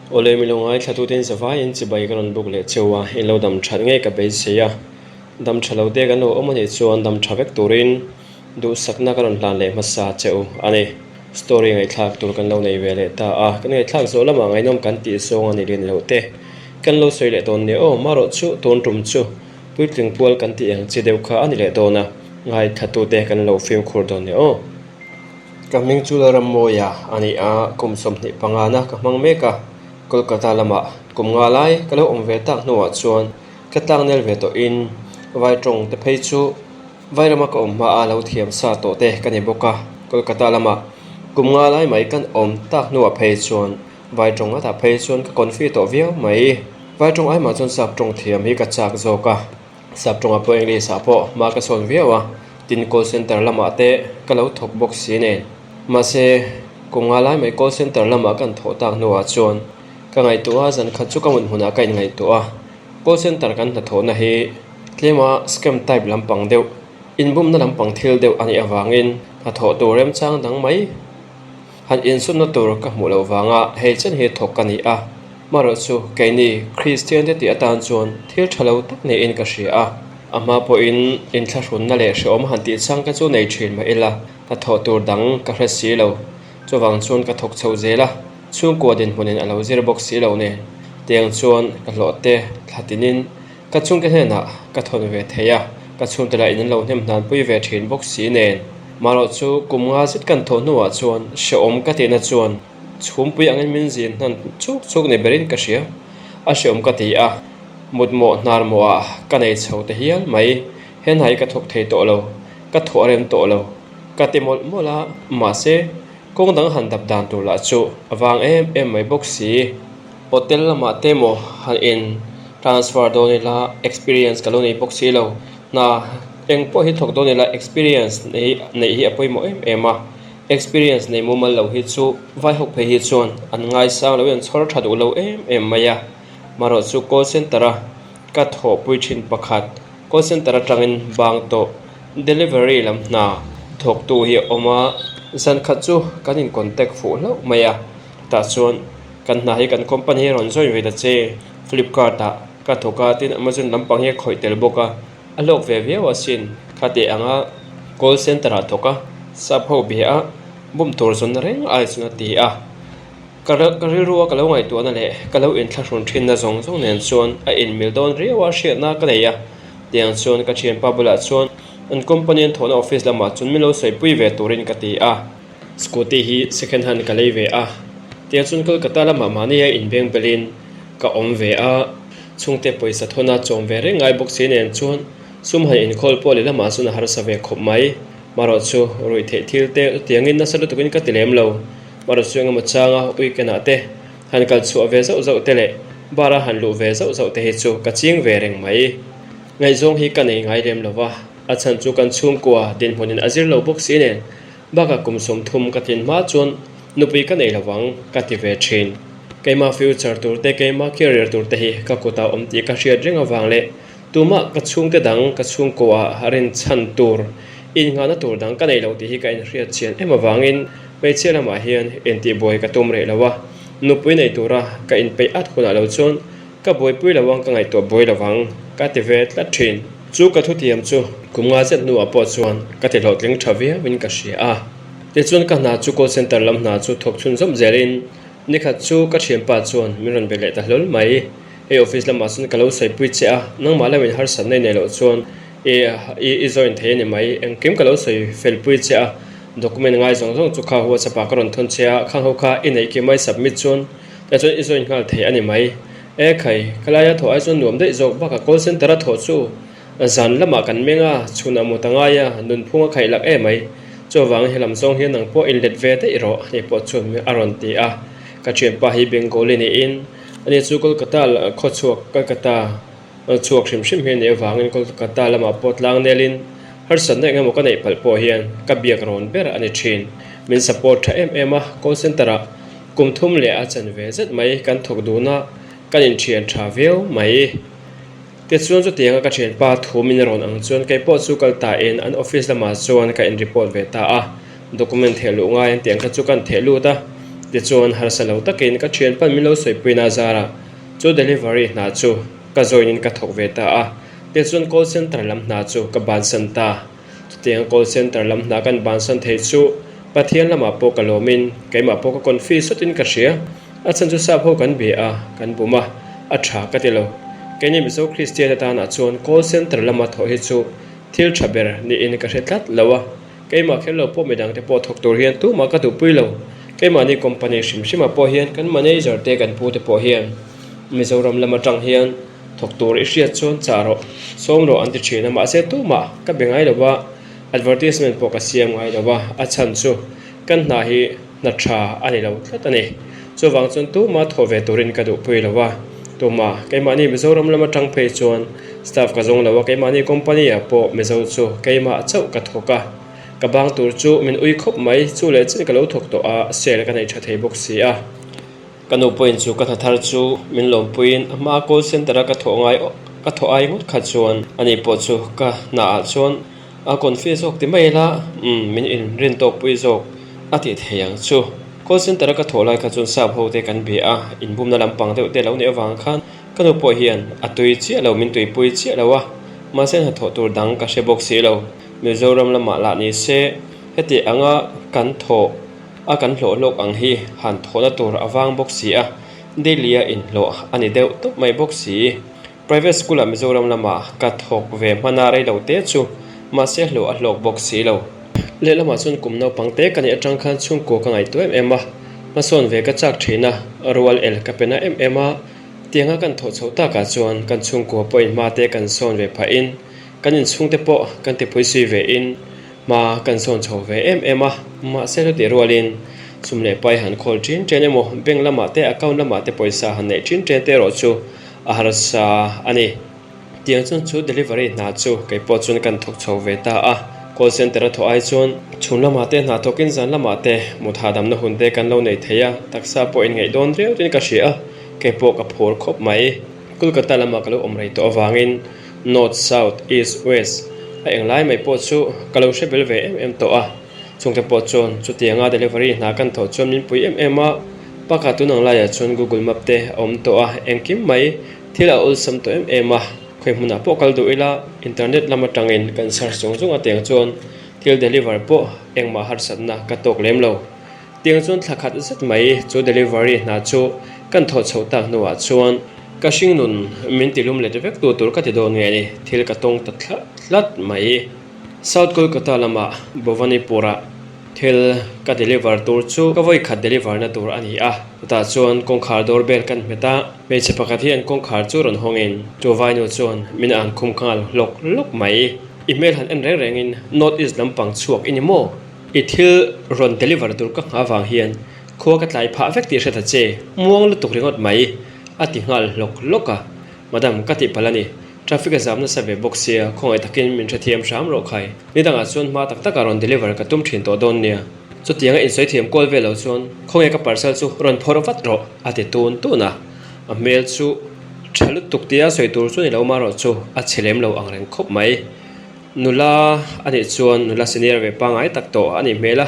Awle mi lo ngaithlatuten zavaiin chibai ka rawn buk leh cheu a, in lo dam that ngei ka beisei a, dam tha lo te kan lo awm anih chuan dam tha vek turin duhsakna ka rawn hlan leh hmasa cheu a ni. Story ngaihthlak tur kan lo nei ve leh ta a, kan ngaihthlak zawh lamah ngaihnawm kan tih zawng a ni lin loh te kan lo sawi leh dawn nia aw, marawh chu tun tum chu puitling pual kan tih ang chi deuh kha a ni leh dawn a, ngaithlatute kan lo fimkhur dawn nia aw. Ka hming chu Lalrammawia a ni a, kum 25 na ka hmang mek a, Kolkata lamah kum nga lai ka lo awm ve tak hnuah chuan ka tlangnel ve tawhin vai tawng te phei chu Vairama ka awm hma a lo thiam sa tawh te ka ni bawk a, Kolkata lamah kum nga lai mai kan awm tak hnuah phei chuan vai tawng atah phei chuan ka confi tawh viau mai. Vai tawng aimah chuan sap tawng thiam hi ka chak zawk a. Sap tawngah pawh English ah pawh hma ka sawn viau a, tin call center lamah te ka lo thawk bawk si nen. Mahse, kum nga lai mai call center lamah kan thawh tak hnuah chuan ka ngaihtuah a, zan khat chu ka mut hmunah ka inngaihtuah a. Call center kan hnathawhna hi tlema scam type lampang deuh, inbumna lampang thil deuh a nih avangin hnathawh tur remchang dang mai Han insutna tur ka hmuh loh vanga hei chen hi thawk ka ni a, marawh chu keini Kristian te tih atan chuan thil tha lo tak niin ka hria a. A hma pawhin inthlahrunna leh hrehawm han tih chang ka chu nei thin mah ila, hnathawh tur dang ka hre si lo. Chuvang chuan ka thawk chho zel a, chhungkua dinhmunin a lo zir bawk si lo nen. Tiang chuan ka hlawh te thla tinin Ka chhungte hnenah ka thawn ve thei a, ka chhungte lah in an lo hnem hnanpui ve thin bawk si nen. Marawh chu kum nga zet kan thawh hnuah chuan hrehawm ka tihna chuan chhumpui angin min zin hnan chuk chuk ni berin ka hria. A hrehawm ka ti a, mutmawh hnar mawhah ka nei chho ta hial mai. He hna hi ka thawk thei tawh lo, ka thawh a rem tawh lo ka ti mawlh mawlh a, mahse kawng dang han dap dan tur lah chu a vang em em mai bawk si. Hotel lamah te maw han in transfer dawn ila experience ka lo nei bawk si lo. Hna eng pawh hi thawk dawn ila experience nei neih hi a pawimawh em em a. Experience nei mumal lo hi chu vai hawk phei hi chuan an ngaisang lo in an chhawr tha duh lo em em mai a. Marawh chu call center a ka thawhpui thin pakhat call center atangin bang tawh delivery lam hna thawktu hi a awm a. Zan khat chu kan in contact fuh hlauh mai a. Tah chuan kan hna hi kan company hi a rawn join ve ta che, Flipkart ah ka thawk a tin Amazon lampang hi a khawih tel bawk a, a hlawk ve viau asin khati anga call center ah thawk a, sap ho bia a bum tur zawn reng ai chuan a ti a, ka ka rilru a ka lo ngaihtuahna leh ka lo inthlahrun thinna zawng zawng nen chuan a inmil dawn riau a hriatna ka nei a, tiang chuan ka thianpa bulah chuan an company an thawhna office lamah chuan min lo sawipui ve turin ka ti a. Scooty hi second hand ka lei ve a, tiang chuan Kolkata lamah mahni a inbeng belin ka awm ve a, chhungte pawisa thawn a chawm ve reng ngai bawk si nen chuan sum han inkhawl pawh leh lamah chuan a harsa ve khawp mai. Marawh chu ruih theih thil te tiangin nasa lutukin ka ti lem lo. Marawh chu engemaw changa weekend ah te han kal chhuah ve zauh zauh te leh bar a han luh ve zauh zauh te hi chu ka ching ve reng mai. Ngaihzawng hi ka nei ngai lem lo va, a chhan chu kan chhungkua dinhmunin a zir lo bawk si nen Bakah kum 30 ka tlin hma chuan nupui ka nei lovang ka ti ve thin. Keimah future tur te, keimah career tur te hi ka kutah awm tih ka hriat reng avang leh tumah ka chhungte dang ka chhungkuaah rinchhan tur, innghahna tur dang ka nei lo tih hi ka inhriat chian em avangin hmeichhia lamah hian intihbuai ka tum reh lo a, nupui nei tura ka inpeih at hunah lo chuan Ka buaipui lo ang ka ngaihtuah buai lo vang, ka ti ve tlat thin. Chu ka thutiam chu kum nga zet hnuah pawh chuan ka ti hlawhtling tha viauin ka hria a. Tichuan ka hna chu call center lam hna chu thawk chhunzawm zelin nikhat chu ka thianpa chuan min rawn be leh ta hlawl mai. Hei office lamah chuan ka lo sawipui che a, nangmah lo in harsatna i neih loh chuan i i join thei a ni mai. Engkim ka lo sawi felpui che a, document ngai zawng zawng chu kha WhatsApp ah ka rawn thawn che a, khang ho kha i neih kim a i submit chuan Tah chuan i join nghal thei a ni mai. E khai, ka laia thawh ai chuan nuam daih zawk bakah call center a thawh chu zan lamah kan meng a, chhunah mut a ngai a, nunphung a khaih lak e mai. Chuvangin helam zawng hian nang pawh inlet ve daih rawh hei pawh chuan a rawn ti a. Ka thianpa hi Bengali niin ani chu Kolkata khawchhuak Kolkata chhuak hrim hrim hi a nih avangin Kolkata lamah pawh tlang nelin harsatna eng emaw ka neih palh pawh hian ka biak rawn ber a ni thin. Min support tha em em a, call center ah Kum thum leh a chan ve zet mai kan thawk dun a, kan inthian tha viau mai. Tichuan chutianga ka thianpa thu min rawn ang chuan kei pawh chu kal ta in an office lamah chuan ka in report ve ta a, document theh luh ngai an tih ang kha chu kan theh lut a. Tichuan harsa lo takin ka thianpan min lo sawipuina zarah chu delivery hna chu ka join in ka thawk ve ta a. Tichuan call center lam hna chu ka bansan ta. Chutiang call center lam hna kan bansan thei chu Pathian lamah pawh ka lawmin keimah pawh ka confi sawtin ka hria. A chhan chu sap ho kan be a, kan bum a, a tha ka ti lo. Keini Mizo Kristian atanah chuan call center lama thawh hi chu thil tha ber niin ka hre tlat lo a. Keimah kher lo pawh midangte pawh thawk tur hian tumah ka duhpui lo. Keimahni company hrim hrimah pawh hian kan manager te kan pu te pawh hian Mizoram lam atang hian thawk tur i hriat chuan chah rawh, sawm rawh an ti thin a, mahse tumah ka be ngai lo va, advertisement pawh ka siam ngai lo va, a chhan chu kan hna hi hna tha a ni lo tlat a ni. Chuvang chuan tumah thawh ve turin ka duhpui lo va, tumah keimahni Mizoram lam atang phei chuan staff ka zawng lo a, keimahni company ah pawh Mizo chu keimah chauh ka thawk a, ka bang tur chu min ui khawp mai, chu leh chin ka lo thawk tawh a, sale ka nei tha thei bawk si a. Ka nu pawhin chu ka hna thar chu min lawmpuiin a hmaa call center a ka thawh ngai ka thawh ai ngawt kha chuan ani pawh chu ka hnaah chuan a confi zawk ti mai ila umm min inrin tawkpui zawk a tih thei ang chu. Call center a ka thawh lai kha chuan sap ho te kan bia a, inbumna lampang deuh te lo nih avang khan ka nu pawh hian a tui chiah lo min tuipui chiah lo a, mahse hnathawh tur dang ka hre bawk si lo. Mizoram lamah lah ni se heti anga kan thawh A kan hlawh hlawk ang hi han thawhna tur a vang bawk si a, Delhi-a inhlawh a ni deuh tawp mai bawk si. Private school-ah Mizoram lamah ka thawk ve hman a rei lo te chu, mahse hlawh a hlawk bawk si lo. Lehlamah chuan kum naupang te ka nih atang khan chhungkua ka ngaihtuah em em a, hmasawn ve ka chak thin a, rual el ka pe na em em a, tianga kan thawh chhoh takah chuan kan chhungkua pawhin hma te kan sawn ve phahin kan inchhungte pawh kan tiphuisui ve in, Hma kan sawn chho ve em em a, mahse chutih rualin sum leh pai han khawl ṭin ṭen emaw bank lamah te account lamah te pawisa han neih ṭin ṭen te erawh chu a harsa a ni. Tiang chuan chu delivery hna chu kei pawh chuan kan thawk chho ve ta a, call center a thawh ai chuan chhun lamah te hna thawkin zan lamah te mut hahdamna hun te kan lo nei thei a, taksa pawh inngaih dawn riau tin ka hria a, kei pawh ka phur khawp mai. Kolkata lamah ka lo awm rei tawh avangin North, South, East, West a eng lai mai pawh chu ka lo hre bel ve em em tawh a. Chungte pawh chuan chutianga delivery hna kan thawh chuan min pui em em a, bakah tun ang laiah chuan Google Map te a awm tawh a, engkim mai thil a awlsam tawh em em a, khawi hmunah pawh kal duh ila internet lam atangin kan search zung zung a tiang chuan thil deliver pawh engmah harsatna ka tawk lem lo. Tiang chuan thla khat zet mai chu delivery hna chu kan thawh chhoh tak hnuah chuan ka hringnun min ti lum let vek tu tur ka ti dawn nge ni, thil ka tawng ta thlat thlat mai. South Kolkata lamah Bhawanipur-ah thil ka deliver tur chu ka vawi khat deliver na tur a ni a, chutah chuan kawngkhar door bell kan hmet a, hmeichhe pakhat hian kawngkhar chu rawn hawngin chu vainu chuan min an khum nghal hlawk hlawk mai. I hmel han en reng rengin North East lampang chhuak i ni maw? I thil rawn deliver tur ka nghah vang hian khua ka tlai phah vek tih hre ta che, muang lutuk ringawt mai, a ti nghal hlawk hlawk a. Madam, ka tih palh a ni. Traffic a zam nasa ve bawk sia, khawngaih takin min hrethiam hram rawh khai. Ni dangah chuan hma tak taka rawn deliver ka tum thin tawh dawn nia. Chutianga insawi thiam kual ve lo chuan khawnge ka parcel chu rawn phawrh vat rawh, a ti tun tun a. A hmel chu tha lutuk tia sawi tur chu ni lo marawh chu a chhe lem lo ang reng khawp mai. Nula a nih chuan nula senior ve pangngai tak tawh a nih hmel a,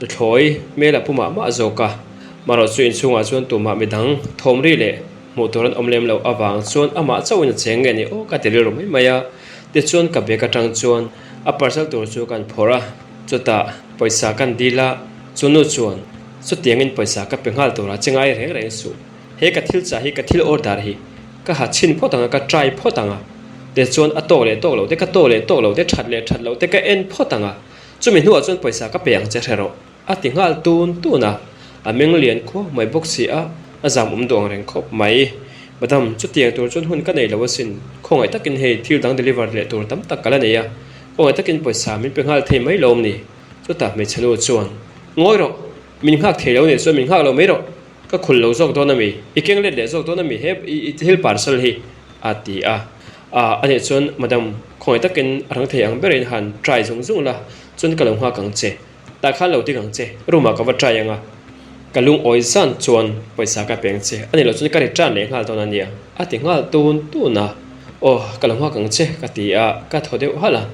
nuthlawi hmel a pu mah mah zawk a. Marawh chu inchhungah chuan tumah midang thawm ri leh hmuh tur an awm lem loh avang chuan amah chauhin a cheng nge ni aw ka ti rilru mai mai a. Tichuan ka bag atang chuan a parcel tur chu kan phawrh a, chutah pawisa kan dil a, chu nu chuan chutiangin pawisa ka pe nghal turah che ngai reng reng suh. He ka thil chah hi ka thil order hi ka ha chhin phawt ang a, ka try phawt ang a. Te chuan a tawk leh tawk loh te, ka tawk leh tawk loh te, that leh that loh te ka en phawt ang a, chumi hnuah chuan pawisa ka pe ang che hre rawh, a ti nghal tun tun a. A meng lian khuau mai bawk si a, a zam awm duh ang reng khawp mai. Madam, chutiang tur chuan hun ka nei lo asin, khawngaih takin hei thil dang deliver leh tur tam tak ka la nei a, khawngaih takin pawisa min pe nghal thei mai lo awm ni? Chutah hmeichhe nu chuan, Ngawi rawh, min nghak thei lo nih chuan min nghak lo mai rawh, ka khul lo zawk dawn a mi? I keng let leh zawk dawn a mi he i thil parcel hi? A ti a. A anih chuan madam khawngaih takin a rang thei ang berin han try zung zung la, chuan ka lo nghak ang che. Tah khan lo ding ang che, room ah ka va try ang a. Ka lungawi zan chuan pawisa ka pe ang che, anih loh chuan ka return leh nghal dawn a nia, a ti nghal tun tun a. Aw, ka lo nghak ang che, ka ti a, ka thaw deuh halh a.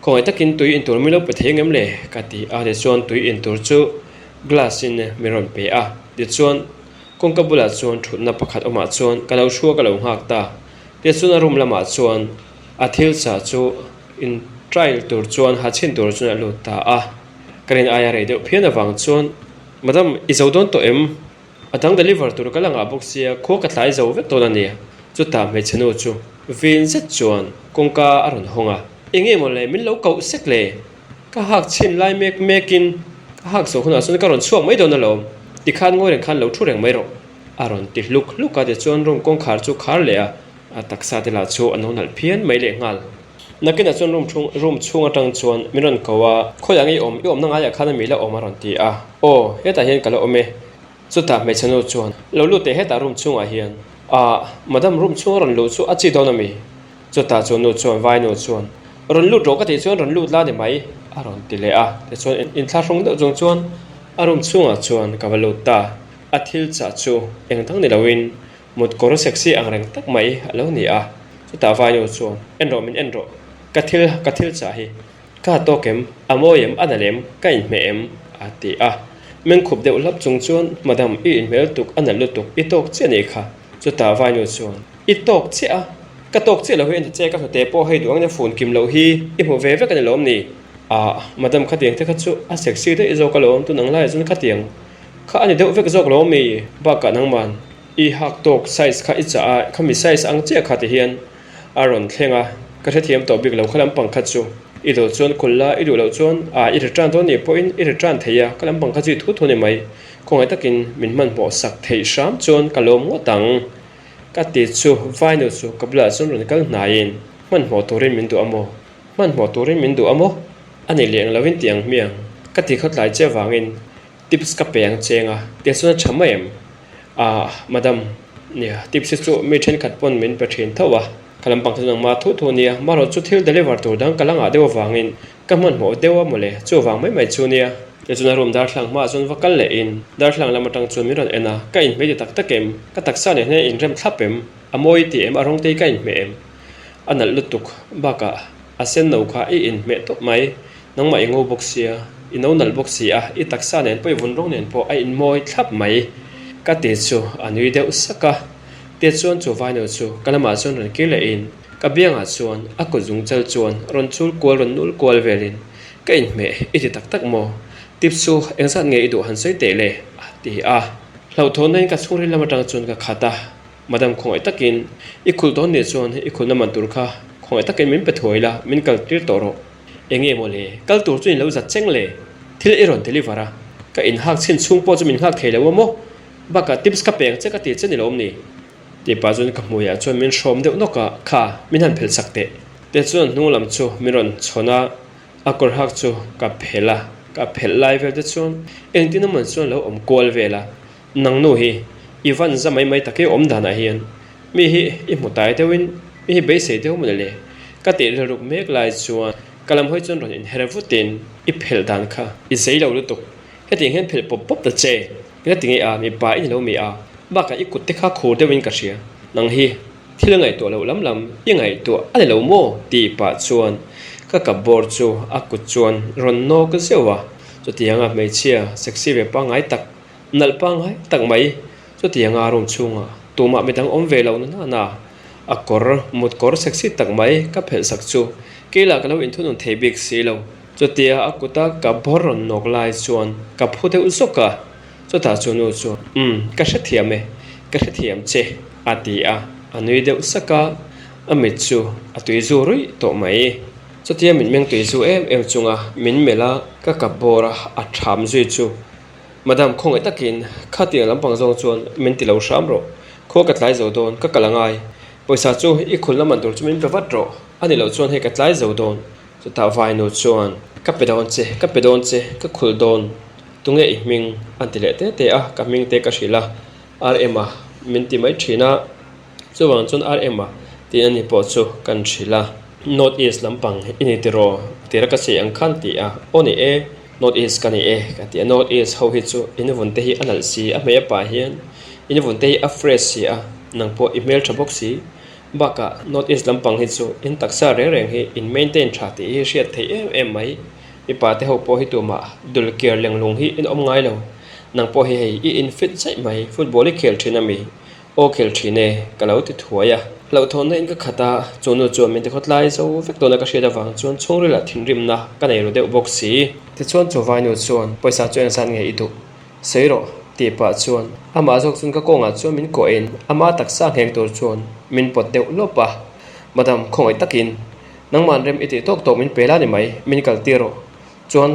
Khawngaih takin tui in tur min lo pe thei ang em le? ka ti a, tichuan tui in tur chu. Glass in min rawn pe a, tichuan kawngka bulah chuan thutna pakhat awmah chuan ka lo hru a ka lo nghak ta. Tichuan a room lamah chuan a thil chah chu in trial tur chuan ha chhin tur chuan a lut ta a. Ka rin aia rei deuh phian avang chuan, Madam, i zo dawn tawh em? A dang deliver tur ka la ngah bawk sia, khua ka tlai zo vek dawn a nia. Chutah hmeichhe nu chu vin zet chuan kawngka a rawn hawng a, Enge maw le, min lo koh sek le? Ka hak chhin lai mek mekin ka hak zawh hunah chuan ka rawn chhuak mai dawn alawm, tikhan ngawi reng khan lo thu reng mai rawh, a rawn ti hluk hluk a, tichuan room kawngkhar chu khar leh a, a taksa te lah chu a no nalh phian mai lehnghal. Nakinah chuan room chhung room chhung atang chuan min rawn ko a, khawiah nge i awm, i awmna ngaiah khan a mi la awm a rawn ti a, aw hetah hian ka la awm e, chutah hmeichhe nu chuan lo lut teh hetah room chhungah hian, ah madam room chhung a rawn luh chu a chi dawn a mi? Chutah chu nu chuan vai nu chuan rawn lut rawh ka tih chuan rawn lut la ni mai a rawn ti leh a, tichuan inthlahrung deuh chung chuan a room chhungah chuan ka va lut ta, a thil chah chu eng dang ni loin Mut kawr sexy ang reng tak mai a lo ni a, chutah vainu chuan, En rawh min en rawh, ka thil ka thil chah hi ka ha tawk em, a mawi em, a nalh em, ka inhmeh em? a ti a. Meng khup deuh hlap chung chuan, Madam, i inhmeh lutuk, a nalh lutuk, i tawk chiah nih kha. Chutah vainu chuan, I tawk chiah a, ka tawk chiah lo hi en che, ka hnute pawh hei duh angin a fun kim loh hi, i hmu ve vek a ni lawm ni? Ah, Madam, khatiang te kha chu a sexy daih zawk alawm, tun ang laiah chuan khatiang kha a ni deuh vek zawk lawm mi? Bakah nangman. I hak tawk size kha i chah a, khami size ang chiah kha ti hian a rawn thleng a, ka hrethiam tawh bik lo kha lampang kha chu i duh chuan khul la, i duh loh chuan a i return dawn nih pawhin i return thei a, ka lampang kha chu i thu thu ni mai, khawngaih takin min hmanhmawh sak theih hram chuan ka lawm ngawt ang ka ti chu Vainu chu ka bulah chuan rawn kal hnaiin hmanhmawh turin min duh a maw? Hmanhmawh turin min duh a maw? A ni leh ang lovin ti ang hmiang ka ti khawtlai che avangin tips ka pe ang cheng a, tiang chuan a tha mai em? Ah, madam, nia, tips hi chu mi thenkhat pawn min pe thin tho a, ka lampang chu nangmah thu thu nia, marawh chu thil deliver tur dang ka la ngah deuh avangin ka hmanhmawh deuh a mawle, chuvang mai mai chu nia. Tichuan a room darthlang hmaah chuan va kal leh in darthlang lam atang chuan min rawn en a, ka inhmeh ti tak tak em, ka taksa nen hian inrem thlap em, a mawi ti em, a rawng te hi ka inhmeh em, a nalh lutuk, bakah a sen no kha i inhmeh tawp mai, Nangmah i ngo bawk sia, i no nalh bawk si a, i taksa nen pawh i vun rawng nen pawh a inmawi thlap mai. Ka ti chu a nui deuh sak a. Tia chuan chu vaino chu ka lamah chuan rawn kir leh in ka biangah chuan a kut zung chal chuan rawn chul kual rawn nul kual velin ka inhmeh i ti tak tak maw? Tip chu engzat nge i duh han sawi teh le? a ti a. Hlauhthawnna in ka chhungril lam atang chuan ka khat a, Madam khawngaih takin i khulh dawn nih chuan i khulhna man tur kha khawngaih takin min pe thuai la, min kal tir tawh rawh. Enge maw le, kal tur chu in lo zat cheng le, thil i rawn deliver a, ka inhak chhin chhung pawh chu min nghak thei lo a maw? Bakah tips ka peng che ka ti che ni lo ni? Tih pah chuan ka hmuiah chuan min hrawm deuh nawk a, kha, min han phelh chak teh. Teh chuan hnung lam chu min rawn chhawn a, a kawr hak chu ka phelh a, ka phelh lai vel te chuan engtin emaw chuan lo awm kual vel a, Nang nu hi i van za mai mai tak i awm danah hian mi hi i hmu tai deuhin mi hi beisei deuh maw le? Ka tih rilruk mek lai chuan ka lam hawi chuan rawn inher vutin i phelh dan kha i zei lo lutuk, hetiang hian phelh pawp pawp ta che, ka ti ngei a, mipa i ni lo mi a, bakah i kut te kha khur deuhin ka hria, nang hi thil ngaihtuah loh lam lam i ngaihtuah a ni lo maw? tih pah chuan ka kap bawr chu a kut chuan rawn nawk zeuh a, chutianga hmeichhia sexy ve pangngai tak Nalh pangngai tak mai, chutianga room chhungah tumah midang awm ve lo na nana a kawr mut kawr sexy tak mai ka phelh sak chu keilah ka lo inthunun thei bik si lo. Chutia a kuta ka bawr rawn nawk lai chuan ka phu deuh zawk a, chutah chu nu chuan Umm, ka hrethiam e, ka hrethiam che a ti a, a nui deuh sak a, a mit chu a tui zu ruih tawh mai. Chutia mit meng tui zu em em chunga min melh a, ka kap bawr a, a ṭham zui chu Madam, khawngaih takin khatiang lampang zawng chuan min ti lo hram rawh. Khua ka tlai zo dawn, ka kal a ngai. Pawisa chu i khulna man tur chu min pe vat rawh. A ni loh chuan hei ka tlai zo dawn. Chutah vainu chuan, Ka pe dawn che, ka pe dawn che, ka khulh dawn. Tunge i hming? An ti leh te te a, ka hming te ka hrilh a. RM-a min ti mai thin a. Chuvang chuan RM-a tih a ni pawh chu kan hrilh a. North East lampang i ni tiraw? Tira ka sawi ang khan ti a. Aw ni e, North East ka ni e ka ti a. North East ho hi chu in vun te hi a nalh si, a hmei a pah hian in vun te hi a fresh si a, nang pawh i hmeltha bawk si. Bakah North East lampang hi chu in taksa reng reng hi in maintain tha tih hi hriat theih em em mai. Mipa te ho pawh hi tumah dul kiar lenglung hi in awm ngai lo. Nang pawh hi hei i in fit zaih mai, football i khel thin a mi? Aw khel thin e, ka lo ti thuai a. Hlauhthawnna in ka khat a, chu nu chuan min tikhaw tlai zo vek dawn a ka hriat avang chuan chhungrilah thinrimna ka nei ru deuh bawk si. Tichuan chu vainu chuan pawisa chu engzat nge i duh? Sawi rawh, tih pah chuan amah zawk chuan ka kawngah chuan min kuahin ama taksa ngheng tur chuan min pawt deuh lawp a. Madam, khawngaih takin nangmah rem i tih tawk tawk min pe la ni mai, min kal tir rawh. Chuan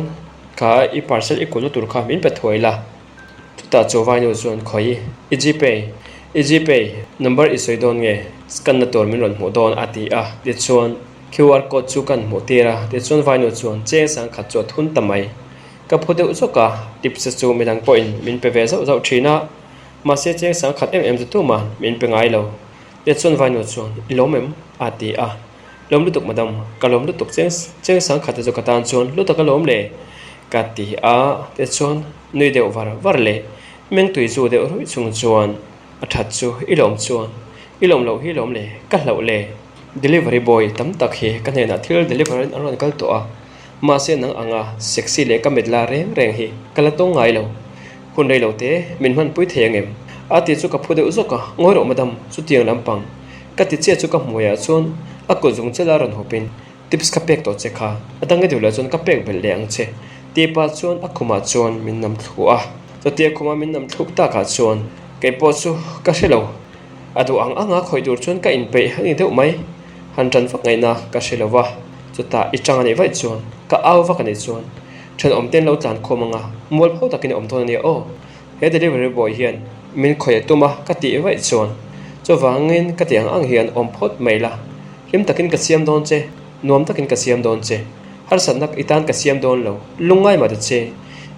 kha i parcel i kulna tur kha min pe thuai la. Chutah chu vainu chuan khawi i gpay, i gpay number i sawi dawn nge scan na tur min rawn hmuh dawn a ti a. Tichuan QR code chu kan hmuh tir a, tichuan vainu chuan cheng sangkhat chu a thun ta mai. Ka phu deuh zawk a, tips chu midang pawhin min pe ve zauh zauh thin a, mahse cheng sangkhat em em chu tuman min pe ngai lo. Tichuan vainu chuan i lawm em? a ti a. Lawm lutuk madam, ka lawm lutuk cheng cheng sangkhat te chu ka tan chuan lu taka lawm le ka ti a, tichuan nui deuh var var leh meng tui zu deuh ruih chung chuan a that chu i lawm chuan i lawm loh hi lawm le ka hlauh le. Delivery boy tam tak hi ka hnenah thil deliver in an rawn kal tawh a, mahse nang anga sexy leh ka mit la reng reng hi ka la tawng ngai lo. Hun rei lo te min hmanpui thei angem? A ti chu ka phu deuh zawk a, ngawi rawh madam, chutiang lampang Ka ti chiah chu ka hmuaiah chuan a kut zung chela rawn hawpin tips ka pek tawh che kha, a dang i duh loh chuan ka pek belh leh ang che tih pah chuan a khumah chuan min nam thlu a. Chutia khuma min nam thluk takah chuan kei pawh chu ka hre lo, a duh ang anga khawih tur chuan ka inpeih a ni deuh mai, han ṭan vak ngaihna ka hre lo va, chutah i ṭang a nih vaih chuan ka au vak a nih chuan ṭhenawm ten lo tlan khawm anga mualpho takin a awm dawn a nia aw. He delivery boy hian min khawih a tum a ka tih vaih chuan chuvangin ka tih ang ang hian awm phawt mai la, hlim takin ka siam dawn che, nuam takin ka siam dawn che, harsatna i tan ka siam dawn lo, lungngai mah ta che,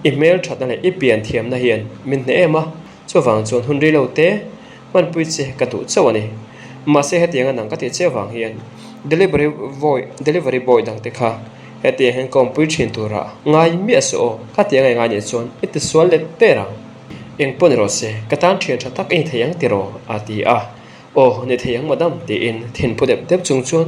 i hmel thatna leh i pian thiamna hian min hneh em a, chuvang chuan hun rilo te hmanpui che ka duh chauh a ni. Mahse hetianga nang ka tih che avang hian delivery boy delivery boy dangte kha hetiang hian ka awmpui thin turah ngai miah suh aw, ka tih angai ngai nih chuan i ti sual let per ang. Eng pawh ni rawh se, ka tan thian tha tak i ni thei ang tiraw? a ti a. Aw, ni thei ang madam tiin thin phu dep dep chung chuan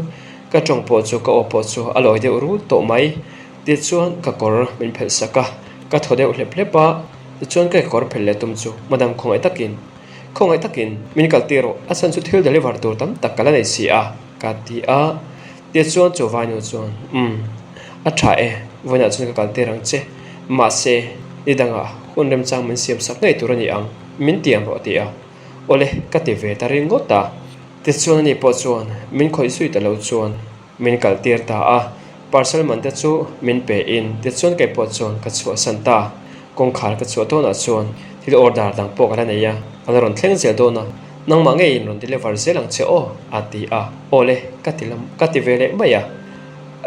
ka tawng pawh chu ka aw pawh chu a lawi deuh rut tawh mai. Tichuan ka kawr min phelh sak a, ka thaw deuh hlep hlep a, tichuan ka kawr phelh leh tum chu madam khawngaih takin Khawngaih takin min kal tir rawh, a chhan chu thil deliver tur tam tak ka la nei si a, ka ti a. Tichuan chu vainu chuan, Umm, a tha e, vawiinah chuan ka kal tir ang che. Mahse, ni dangah hun remchang min siam sak ngei tur a ni ang, min tiam rawh a ti a. Awle, ka ti ve ta ringawt a. Tichuan ani pawh chuan min khawih zui ta lo chuan Min kal tir ta a, parcel man te chu min pe in tichuan kei pawh chuan ka chhuahsan ta. Kawngkhar ka chhuah dawnah chuan thil order dang pawh ka la nei a, ka la rawn thleng zel dawn a, nangmah ngeiin rawn deliver zel ang che aw a ti a, awle ka ti lam ka ti ve leh mai a.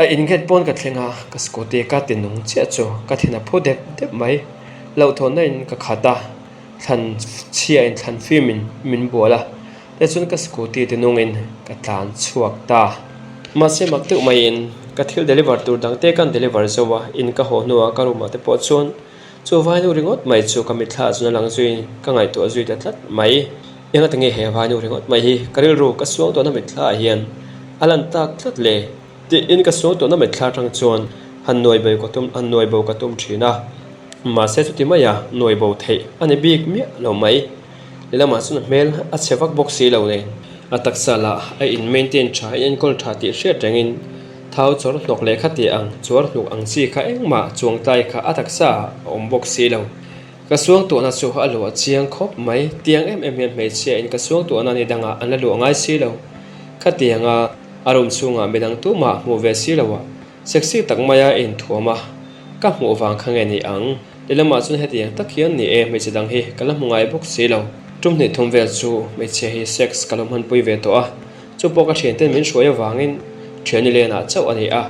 A in gate pawn ka thleng a, ka scooty ka ti nung chiah chu ka thin a phu dep dep mai. Hlauhthawnna in ka khat a, thlan chhia in thlan fim in min bual a. Tichuan ka scooty te nungin ka tlan chhuak ta. Mahse mak deuh maiin ka thil deliver tur dang te kan deliver zo a, in ka haw hnuah ka room ah te pawh chuan chu vainu ringawt mai chu ka mitthla ah chuan a lang zui ka ngaihtuah zui ta tlat mai. Engati nge he vainu ringawt mai hi ka rilru ka suang tawhna mitthla ah hian a lan tak tlat le? Tiin ka suang tawhna mitthla atang chuan han nuai bo ka tum han nuai bo ka tum thin a, mahse chuti maia nuai bo theih a ni bik miah lo mai. Lehlamah chuan a hmel a chhe vak bawk si lo nen a taksa lah a in maintain tha a enkawl tha tih hriat rengin thau chawr hnawk leh kha tih ang chuar hnuk ang chi kha engmah chuang tlai kha a taksa ah a awm bawk si lo. Ka suang tuahna chu a luah chiang khawp mai tiang em em hian hmeichhia in ka suang tuahna ni dangah an la luah ngai si lo. Khatianga a room chhungah midang tumah hmuh ve si lo a sexy tak maia inthuam a ka hmuh vang kha nge ni ang. Lehlamah chuan hetiang tak hian ni e, hmeichhe dang hi ka la hmu ngai bawk si lo. Tum hnih thum vel chu hmeichhia hi sex ka lo hmanpui ve tawh a, chu pawh ka thianten min hruai avangin thian ni lenah chauh a ni a.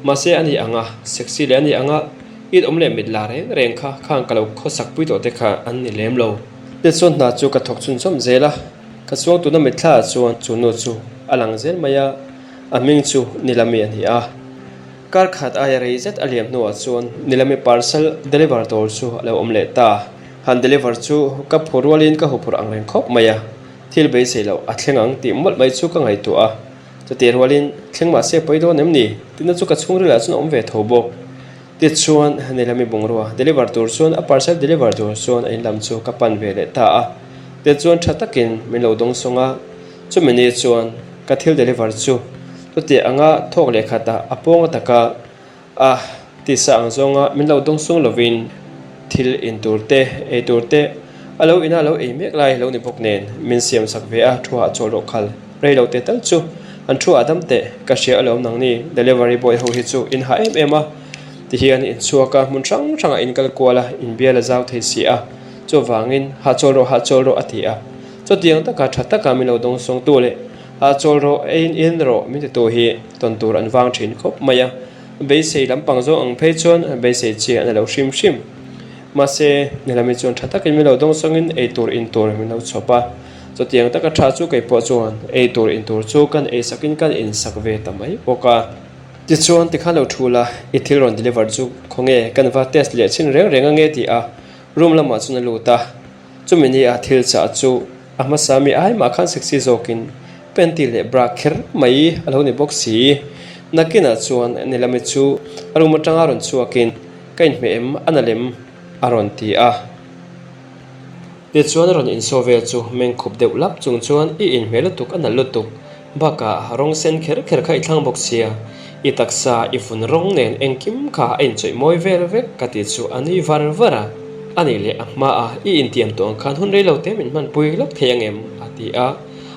Mahse a ni ang a, sexy leh a ni ang a, it awm leh mit la reng reng kha khang ka lo khawsak pui tawh te kha an ni lem lo. Tichuan hna chu ka thawk chhunchawm zel a, ka chuang tuna mitthla ah chuan chu nu chu a lang zel mai a, a hming chu Nilami a ni a. Kar khat aia rei zet a liam hnuah chuan Nilami parcel deliver tur chu a lo awm leh ta. Han deliver chu ka phur rualin ka huphurh ang reng khawp mai a, thil beisei loh a thleng ang tih mawlh mai chu ka ngaihtuah a. Chutih rualin thleng mahse pawi dawn em ni? Tihna chu ka chhungrilah chuan a awm ve tho bawk. Tichuan, Nilami bungrua deliver tur chuan a parcel deliver tur chuan a in lam chu ka pan ve leh ta a. Tichuan tha takin min lo dawngsawng a, chumi ni chuan ka thil deliver chu chuti anga thawk leh khatah a pawng ataka a tisa ang zawnga min lo dawngsawng lovin thil in tur te, ei tur te a lo ina lo ei mek lai lo ni bawk nen min siam sak ve a, thu hah chawl rawh khal rei lo te tal chu an thu ah dam teh ka hria alawm nangni delivery boy ho hi chu in hah em em a tihian in chhuak a hmun hrang hrangah in kal kual a in bial a zau thei si a chuvangin hahchawl rawh hahchawl rawh a ti a chutiang taka tha taka min lo dawngsawng tu leh hahchawl rawh ei in in rawh min titu hi tawn tur an vang thin khawp mai a beisei lampang zawng ang phei chuan beisei chi an lo hrim hrim. Mahse, nilami chuan tha takin min lo dawngsawngin ei tur in tur min lo chhawp a. Chutiang taka tha chu kei pawh chuan ei tur in tur chu kan ei sakin kan in sak ve ta mai bawk a. Tichuan, tikhan lo thu la, i thil rawn deliver chu khawnge kan va test leh chhin reng reng ange ti a room lamah chuan a lut a. Chumi ni a thil chah chu a hmasa mi ai mah khan sexy zawkin panty leh bra kher mai a lo ni bawk si. Nakinah chuan nilami chu a room atanga rawn chhuakin Ka inhmeh em? A na lem a rawn ti a. Tichuan a rawn insaw vel chu meng khup deuh lap chung chuan i inhmeh lutuk a nalh lutuk. Bakah rawng sen kher kher kha i thlang bawk sia. I taksa i vun rawng nen engkim kha a inchawih mawi vel vek ka ti chu a nui var var a. A nih leh a hmaah i intiam tawh ang khan hun rei lo te min hmanpui lawk thei ang em? a ti a.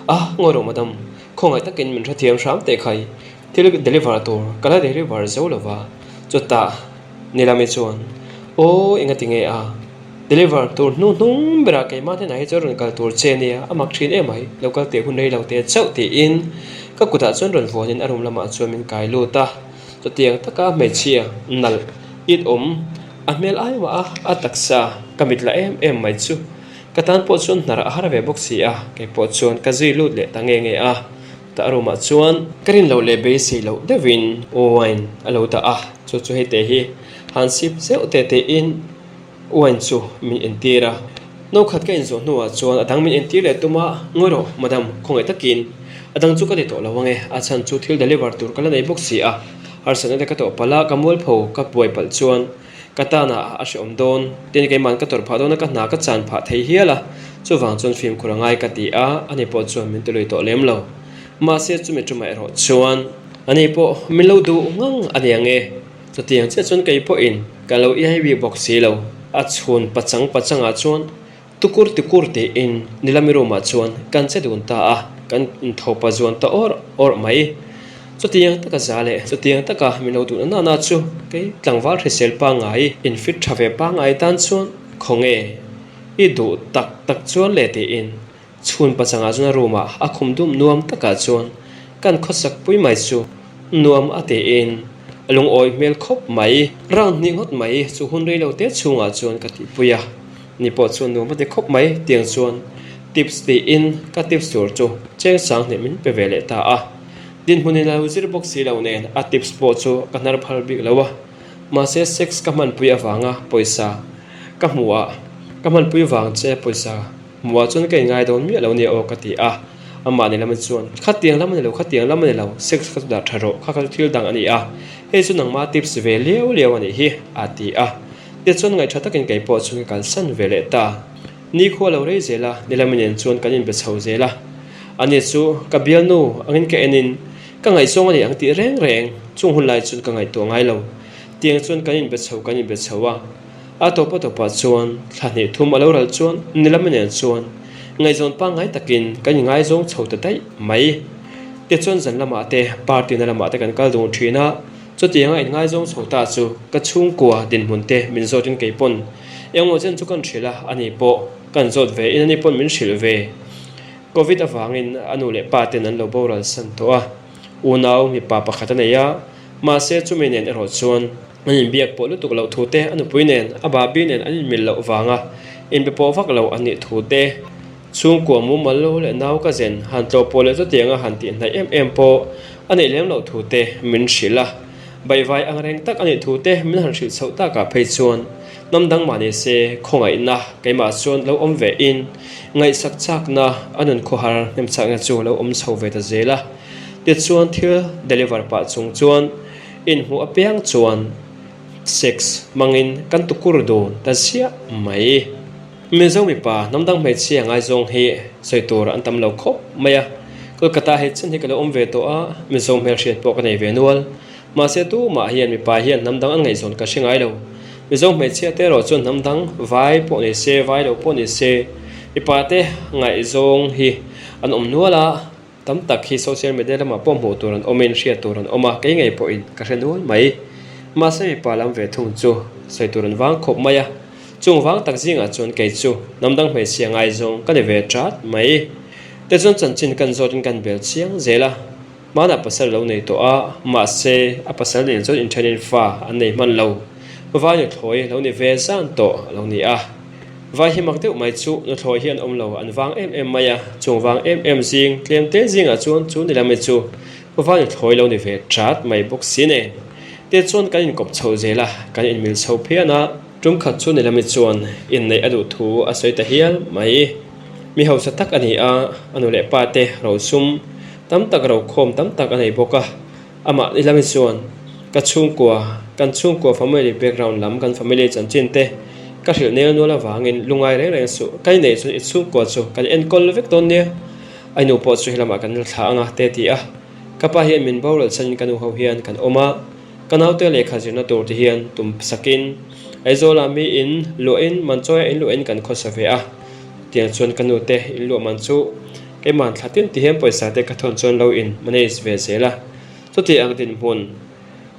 A, ngawi rawh madam, khawngaih takin min hrethiam hram teh khai. Thil deliver tur ka la deliver zo lo va, chutah Nilami chuan, Aw enga ti nge a? Deliver tur hnu hnung berah keimah hnenah hi chuan rawn kal tur che nia, a mak thin em mai, lo kal teh hun rei lo teh chauh tiin ka kutah chuan rawn vuanin a room lamah chuan min kai lut a, chutiang taka hmeichhia nalh it awm a hmel ai mah a, a taksa ka mit la em em mai chu ka tan pawh chuan hnar a har ve bawk si a, keipawh chuan ka zui lut leh ta nge nge a. Tah room ah chuan ka rin loh leh beisei loh deuhin wine a lo dah a, chu chu hei te hi han sip zeuh te tein wine chu min entir a. No khat ka inzawh hnuah chuan a dang min entir leh tum a, Ngawi rawh madam, khawngaih takin a dang chu ka ti tawh lo ange, a chhan chu thil deliver tur ka la nei bawk si a, harsatna te ka tawh palh a, ka mualpho ka buai palh chuan ka tanah a hrehawm dawn, tin keimahn ka tawrh phah dawn a, ka hna ka chan phah thei hial a, chuvang chuan fimkhur a ngai ka ti a, ani pawh chuan min tilui tawh lem lo. Mahse chumi tumah erawh chuan ani pawh min lo duh ngang a ni ang e, chutiang chiah chuan kei pawhin ka lo iai bik bawk si lo. A chhun pachang pachangah chuan Tukur tukur tiin Nilami room ah chuan kan che dun ta a, kan inthopa zuan ta awrh awrh mai. Chutiang taka za leh chutiang taka min lo duhna nana chu kei tlangval hrisel pangngai infit tha ve pangngai tan chuan khawnge i duh tak tak chuan le tiin chhun pachangah chuan a room ah a khum dum nuam takah chuan kan khawsak pui mai chu nuam a tiin a lungawi hmel khawp mai. Round hnih ngawt mai chu hun rei lo te chhungah chuan ka tihpui a. Ni pawh chuan nuam a ti khawp mai tiang chuan tips tiin ka tips tur chu cheng sang hnih min pe ve leh ta a. Dinhmun in a lo zir bawk si lo nen a tips pawh chu ka hnar phal bik lo a. Mahse sex ka hmanpui avanga pawisa ka hmuh ah ka hmanpui vang che pawisa hmuh ah chuan ka inngai dawn miah lo nia aw ka ti a. Amah ni lam chuan khatiang lam a ni lo khatiang lam a ni lo sex kha chu dah tha rawh kha kha chu thil dang a ni a hei chu nangma tips ve liau liau a nih hi a ti a. Tichuan ngaihṭha takin kei pawh chu ka kalsan ve leh ta. Nikhua lo rei zel a, Nilami nen chuan kan inbe chho zel a. Ani chu ka bialnu angin ka enin ka ngaihzawng a ni ang tih reng reng chung hun lai chuan ka ngaihtuah ngai lo. Tiang chuan kan inbe chho kan inbe chho a. A tawpa tawpah chuan thla hnih thum a lo ral chuan Nilami nen chuan ngaihzawn pangngai takin kan inngaizawng chho ta daih mai. Tichuan zan lamah te party na lamah te kan kal dun thin a. Chutianga inngaizawng chho ta chu ka chhungkua dinhmun te min zawtin kei pawn engmaw chen chu kan hrilh a, ani pawh kan zawt ve in ani pawn min hrilh ve. Covid avangin a nu leh pa ten an lo boral san tawh a, unau mipa pakhat a nei a, mahse chumi nen erawh chuan an inbiak pawh lutuk loh thu te, a nupui nen, a babi nen an inmil loh vanga inbe pawh vak lo an nih thu te, Chhungkua mumal lo leh nau ka zen han tlawh pawh leh chutianga han tih hnaih em em pawh a neih lem loh thu te min hrilh a. Baihvai ang reng tak a nih thu te min han hrilh chhoh takah phei chuan hnam dang mah ni se khawngaihna keimah chuan lo awm ve in ngaihsak chakna a nun khawhar hnem chakna chu lo awm chho ve ta zel a. Tichuan thil deliver pah chung chuan inhmuh apiang chuan. Sex hmangin kan tukur dun ta ziah mai. Mizo mipa hnam dang hmeichhia ngaizawng hi sawi tur an tam lo khawp mai a. Kolkata hei chen hi ka lo awm ve tawh a, Mizo hmelhriat pawh ka nei ve nual. Mahse tumah hian mipa hian hnam dang an ngaihzawn ka hre ngai lo. Mizo hmeichhia te erawh chuan hnam dang vai pawh ni se, vai lo pawh ni se, mipa te ngaihzawng hi an awm nual a. Tam tak hi social media lamah pawh hmuh tur an awmin hriat tur an awm a, kei ngei pawhin ka hre nual mai. Mahse mipa lam ve thung chu sawi tur an vang khawp mai a, chung vang tak zingah chuan kei chu hnam dang hmeichhia ngaizawng ka ni ve tat mai. Tichuan chanchin kan zawtin kan bel chiang zel a, hmanah pasal lo nei tawh a, mahse a pasal nen chuan inthenin fa an nei hman lo. Vai nuthlawi lo ni ve zan tawh a lo ni a. Vai hi mak deuh mai chu nuthlawi hi an awm lo, an vang em em mai a, chung vang em em zing tlem te zingah chuan chu ni lami chu vai nuthlawi lo ni ve chat mai bawk si nen te chuan kan inkawp chho zel a, kan inmil chho phian a. Tum khat chu ni lami chuan inneih a duh thu a sawi ta hial mai. Mi hausa tak a ni a, a nu leh pa te rosum tam tak rokhawm tam tak a nei bawk a. Amah ni lami chuan ka chhungkua, kan chhungkua family background lam kan family chanchin te ka hrilh nel nual avangin lungai reng reng suh, ka inneih chuan i chhungkua chu kan enkawl vek dawn nia, a nu pawh chu helamah kan la thlah anga te ti a, ka pa hian min boral chhan ka nu ho hian kan awm a, ka naute lehkha zirna tur ti hian tum sakin Aizawlah mi in luahin Manchawia in luahin kan khawsa ve a, tiang chuan ka nu te in luah man chu Keimah thla tin ti hian pawisa te ka thawn chuan lo in manage ve zel a, chuti ang dinhmun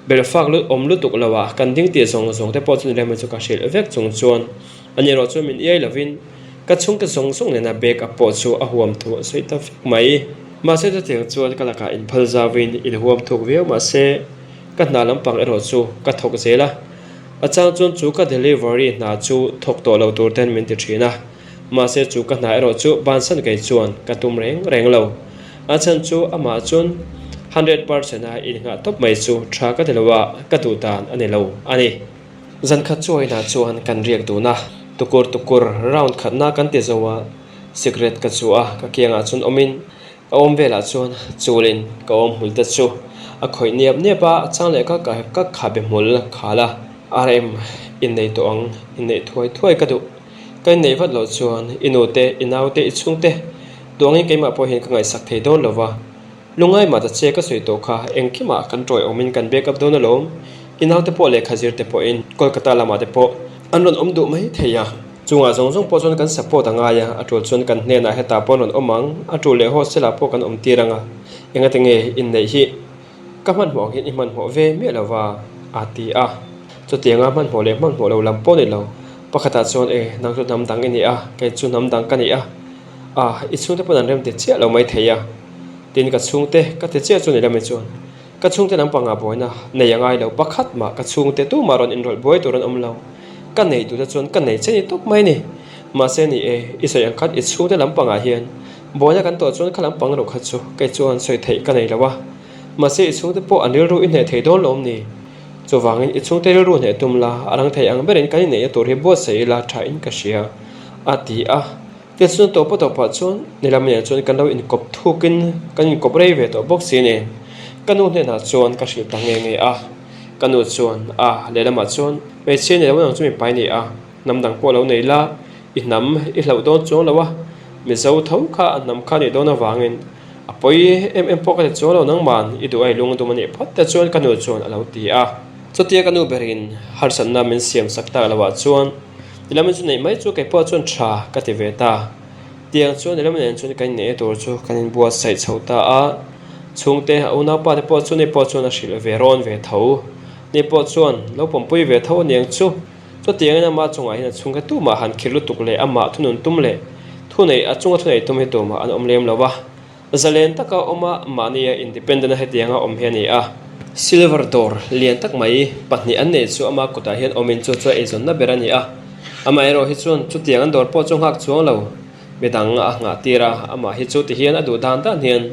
belfak lut awm lutuk lo ah kan ding tih zawng zawng te pawh chu nilem chu ka hrilh vek chung chuan ani erawh chuan min iai lovin ka chhungte zawng zawng nena bag a pawh chu a huam thu a sawi ta vek mai. Mahse chutiang chuan ka lakah inphal zauin inhuam thuk viau mahse ka hna lampang erawh chu ka thawk zel a, a chang chuan chu ka delivery hna chu thawk tawh lo tur ten min ti thin a. Mahse chu ka hna erawh chu bansan kei chuan ka tum reng reng lo. A chhan chu amah chuan 100% a innghah tawp mai chu tha ka ti lo a, ka duh dan a ni lo a ni. Zan khat chu inah chuan kan riak dun a, tukur tukur round khatna kan ti zo a, cigarette ka chu a, ka kiangah chuan awmin ka awm velah chuan chulin ka awm hmul te chu a khawih niap niap a, a chang leh ka ka khabe hmul khal a, RM inneih tawh ang, inneih thuai thuai ka duh. Ka inneih vat loh chuan i nu te, i nau te, i chhung te duangin keimah pawh hian ka ngaihsak thei dawn lo va. Lungai mah ta che ka sawi tawh kha engkimah kan tawi awmin kan back up dawn alawm. I nau te pawh lehkha zir te pawhin Kolkata lamah te pawh an rawn awm duh mai thei a. Chungah zawng zawng pawh chuan kan support a ngai a, a tul chuan kan hnenah hetah pawh an rawn awm ang, a tul leh hostel ah pawh kan awm tir ang a. Engati nge inneih hi? Ka hmanhmawh ang hian i hmanhmawh ve miah lo va, a ti a. Chutianga hmanhmawh leh hmanhmawh lo lam pawh ni lo. Pakhatah chuan e, nang chu hnam dang i ni a, kei chu hnam dang ka ni a. A, i chhungte pawn an rem ti chiah lo mai thei a. Tin, ka chhungte ka ti chiah chu ni lami chuan ka chhungte lampangah buaina nei a ngai lo. Pakhat mah ka chhungte tumah rawn inrawlh buai tur an awm lo. Ka nei duhte chuan ka nei che ni tawp mai ni. Mahse ni e, i sawi ang khan i chhungte lampangah hian Buaina kan tawh chuan kha lampang ro kha chu kei chuan sawi theih ka nei lo a, mahse i chhungte pawh an rilru i hneh thei dawn lo awm ni? Chuvangin i chhungte rilru hneh tum la, a rang thei ang berin kan inneihna tur hi buatsaih ila tha in ka hria, a ti a. Tichuan tawpa tawpah chuan nilam nen chuan kan lo inkawp thukin kan inkawp rei ve tawh bawk si nen ka nu hnenah chuan ka hrilh ta nghe nghe a. Ka nu chuan a lehlamah chuan hmeichhia ni lo ang chu mipa i ni a, hnam dang pawh lo nei la, i hnam i hlauh dawn chuang lo a, Mizo tho kha a hnam kha nih dawn avangin a pawi em em pawh ka ti chuang lo nangman i duh ai lung dum a nih phawt te chuan ka nu chuan a lo ti a. Chutia ka nu berin harsatna min siam sak tak loh ah chuan nilamin chu neih mai chu kei pawh chuan tha ka ti ve ta. Tiang chuan nilamin nen chuan kan inneih tur chu kan inbuatsaih chho ta a, chhungte a unaupa te pawh chu ni pawh chuan a hrilh ve rawn ve tho. Ni pawh chuan lo pawmpui ve tho aniang chu. Chutiangin amah chungah hian a chhungkhat tumah han khirh lutuk leh amah thunun tum leh thuneih a chunga thuneih tum hi tumah an awm lem lo a. Zalen taka awm a, mahnia independent a hetianga awm hi a ni a. Silver dawr lian tak mai pahnih an neih chu ama kutah hian awmin chu chu a eizawnna ber a ni a. Amaherawh hi chuan chutiang an dawr pawh chu nghak chuang lo. Midang a nghah tir a, amah hi chu tihian a duh dan dan hian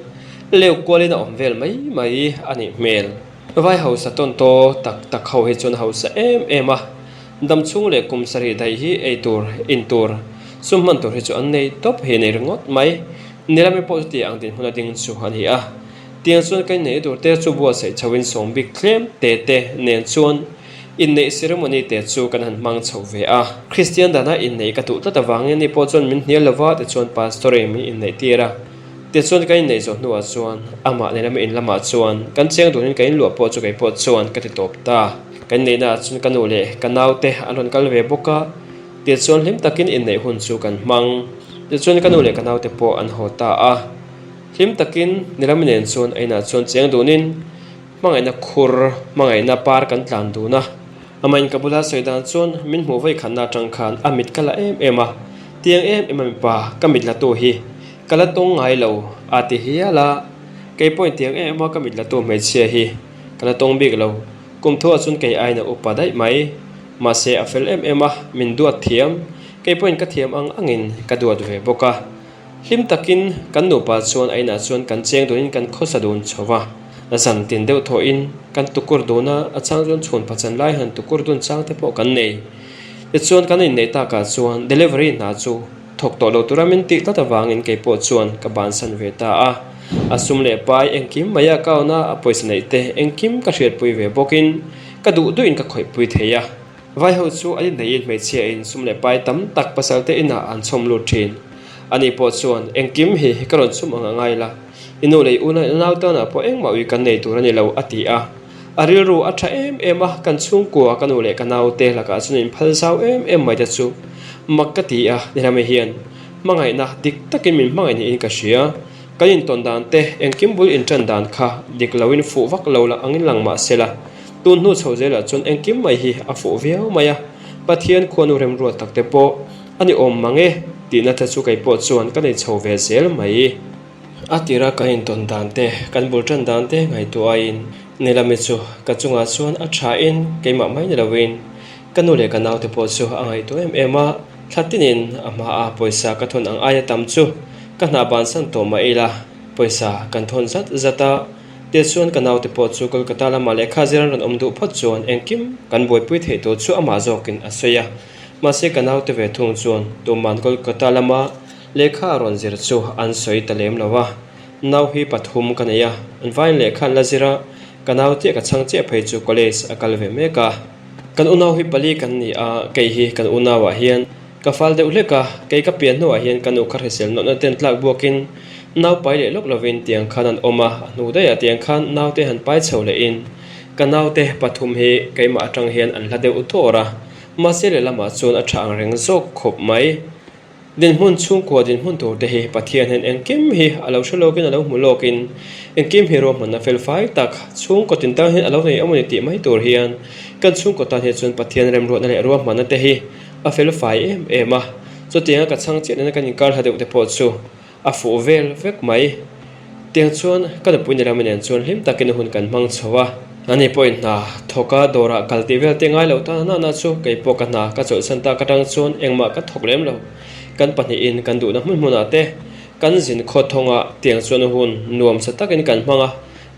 leu kualin a awm vel mai mai a nih hmel. Vai hausa tawn taw tak tak ho hi chuan hausa em em a, dam chhung leh kum sarih daih hi ei tur, in tur, sum hman tur hi chu an nei tawp hi nei ringawt mai. Nilami pawh chuti ang dinhmun a ding chu a ni a. Tiang chuan kan inneih tur te chu buatsaih chho in sawm bik tlem te te nen chuan. Inneih ceremony te chu kan han hmang chho ve a. Kristian dana inneih ka duh tlat avangin ani pawh chuan min hnial lova tichuan Pastor in min inneih tir a. Tichuan kan inneih zawh hnuah chuan amah nen lama in lamah chuan kan cheng dunin kan inluah pawh chu kei pawh chuan ka ti tawp ta. Kan inneihnaah chuan ka nu leh ka naute an rawn kal ve bawk a. Tichuan hlim takin inneih hun chu kan hmang. Tichuan ka nu leh ka naute pawh an haw ta a. Hlim takin Nilami nen chuan a inah chuan cheng dunin Hmangaihna khur, hmangaihna par kan tlan dun a. Amahin ka bula sawi dan chuan min hmuh vawi khatna atang khan a mit ka la em em a, tiang em em a mipa ka mit latu hi ka la tawng ngai lo a ti hial a. Kei pawhin tiang em em a ka mit latu hmeichhia hi ka la tawng bik lo. Kum thuah chuan kei aiin a upa daih mai. Mahse a fel em em a, min duat thiam. Kei pawhin ka thiam ang angin ka duat ve bawk a. Hlim takin kan nupa chuan a inah chuan kan cheng dunin kan khawsa dun chho va, zan tin deuh thawhin kan tukur dun a, a chang chuan chhun pachan lai han tukur dun chang te pawh kan nei. Tichuan kan inneih takah chuan delivery hna chu thawk tawh lo tura min tih tlat avangin kei pawh chuan ka bansan ve ta a, a sum leh pai engkim mai a account a a pawisa neih te engkim ka hriatpui ve bawkin ka duh duhin ka khawihpui thei a. Vaiho chu an inneihin hmeichhia in sum leh pai tam tak pasal te inah an chhawm lut thin. Ani pawh chuan, Engkim hi ka rawn chhum ang a ngai la, i nu leh i unau in nau tanah pawh engmah ui kan nei tur a ni lo, a ti a. A rilru a tha em em a, kan chhungkua ka nu leh ka nau te lakah chuan in phal zau em em mai te chu mak ka ti a, Nilame hian hmangaihna dik takin min hmangaih niin ka hria. Kan intawn dan te, engkim bul intan dan kha dik loin fuh vak lo la angin lang mah se la, Tun hnu chho zelah chuan engkim mai hi a fuh viau mai a, Pathian khuanu remruat tak te pawh a ni awm mang e tihna te chu kei pawh chuan ka nei chho ve zel mai. A tira kan intawn dan te, kan bul tan dan te ngaihtuahin Nilami chu ka chungah chuan a thain keimah mai ni loin ka nu leh ka naute pawh chu a ngaihtuah em em a, thla tinin a hmaa pawisa ka thawn ang aia tam chu ka hna bansan tawh mah ila pawisa kan thawn zat zat a. Tichuan ka naute pawh chu Kolkata lamah lehkha zir an rawn awm duh phawt chuan engkim kan buaipui theih tur chu amah zawkin a sawi a. Mahse ka naute ve thung chuan tuman Kolkata lama lehkha a rawn zir chu an sawi ta lem lo a. Nau hi pathum ka nei a, an vaiin lehkha an la zir a, ka nau chiah ka chhang chiah phei chu college a kal ve mek a. Kan unau hi pali kan ni a, kei hi kan unauah hian Ka fal deuh hlek a, kei ka pian hnuah hian ka nu kha hrisel nawhna ten tlak buakin nau pai leh lawk lovin tiang khan an awm a, a hnu daihah tiang khan naute han pai chho lehin ka naute pathum hi keimah atang hian an hla deuh dawr a, mahse lehlamah chuan a tha ang reng zawk khawp mai. Dinhmun chhungkua dinhmun tur te hi Pathian hian engkim hi a lo hre lawkin a lo hmu lawkin engkim hi ruahmanna fel fai tak chhungkaw tin tan hian a lo nei awm a ni tih mai tur hian kan chhungkaw tan hi chuan Pathian remruatna leh ruahmanna te hi A fel fai em em a, chutianga ka chhang chiah nena kan inkar hla deuh te pawh chu a fuh vel vek mai. Tiang chuan ka nupui ni lama nen chuan hlim takin hun kan hmang chho a. Ani pawhin hna thawk a, dawrah kal tih vel te ngai lo ta nana chu kei pawh ka hna ka chawlhsan tak atang chuan engmah ka thawk lem lo. Kan pahnihin kan duhna hmun hmunah te kan zin khaw thawng a, tiang chuan hun nuam sa takin kan hmang a.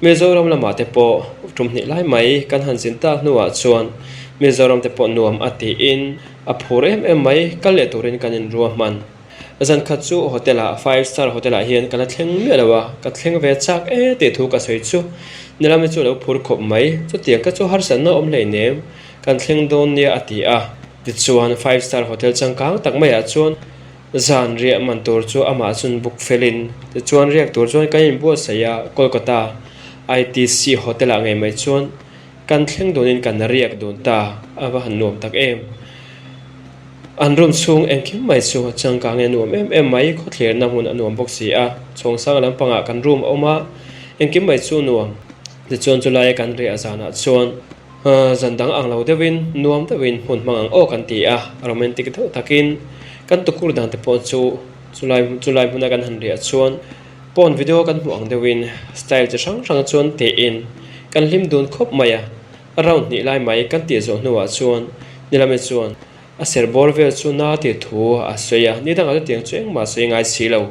Mizoram lamah te pawh tum hnih lai mai kan han zin tak hnuah chuan Mizoram te pawh nuam a tiin a phur em em mai, kal leh turin kan inruahman. Zan khat chu hotel ah, five star hotel ah hian ka la thleng miah lo a, ka thleng ve chak e tih thu ka sawi chu Nilami chu a lo phur khawp mai, chutiang ka chu harsatna awm hleinem, kan thleng dawn nia a ti a. Tichuan five star hotel changkang tak maiah chuan Zan riah man tur chu amah chun buk felin tichuan riak tur chuan kan inbuatsaih a, Kolkata ITC Hotel ah ngei mai chuan kan thleng dunin kan riak dun ta, a va han nuam tak em. An room chhung engkim mai chu changkang nge nuam em em mai, khawthlirna hmun a nuam bawk si a, chhawngsang lampangah kan room a awm a, engkim mai chu nuam. Tichuan chulaia kan riah zanah chuan. Zan dang ang lo deuhin, nuam deuhin hmun hmang ang aw kan ti a, romantic deuh takin kan tukur dan te pawh chu chulai chulai hmuna kan han riah chuan pawn video kan hmuh ang deuhin style chi hrang hrang chuan tein kan hlim dun khawp mai a, round hnih lai mai kan tih zawh hnuah chuan nilame chuan a ser bawr vel chu na tih thu a sawi a, ni dangah chutiang chu engmah a sawi ngai si lo.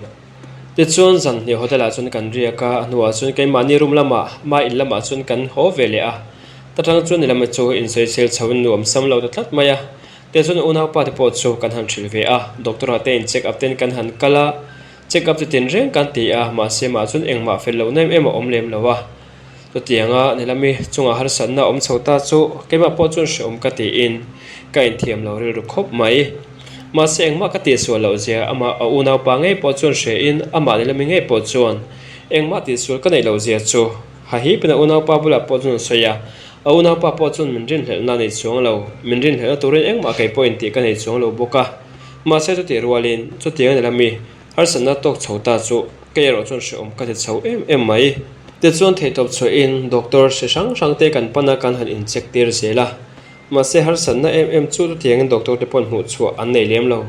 Tichuan zanhnih hotel ah chuan kan riak a, a hnuah chuan keimahni room lamah ma in lamah chuan kan haw ve leh a. Ta tang chuan ni lama chu insawisel chho in nuam sam lo ta tlat mai a. Tichuan unaupa te pawh chu kan han hrilh ve a, doctor ah te in check up ten kan han kal a, check up chu tin reng kan ti a, mahse mah chuan engmah fel lohna em em a awm lem lo a. Chutianga nilami chunga harsatna awm chho ta chu keimah pawh chuan hrehawm ka tiin ka inthiam lo rilru khawp mai. Mahse engmah ka tihsual loh zia amah a unaupa ngei pawh chuan hrein amah nilami ngei pawh chuan engmah tihsual ka neih loh zia chu hahipin a unaupa bulah pawh chuan a sawi a. A unaupa pawh chuan min rinhlelhna a nei chuang lo, min rinhlelhna turin engmah kei pawhin tih ka nei chuang lo bawk a. Mahse chutih rualin chutiang a nilami Harsatna tawk chho ta chu kei erawh chuan hrehawm ka ti chho em em mai. Tichuan theihtawp chhuahin doctor hre hrang hrang te kan pan a kan han incheck tir zel a. Mahse harsatna em em chu chutiangin doctor te pawn hmuh chhuah an nei lem lo.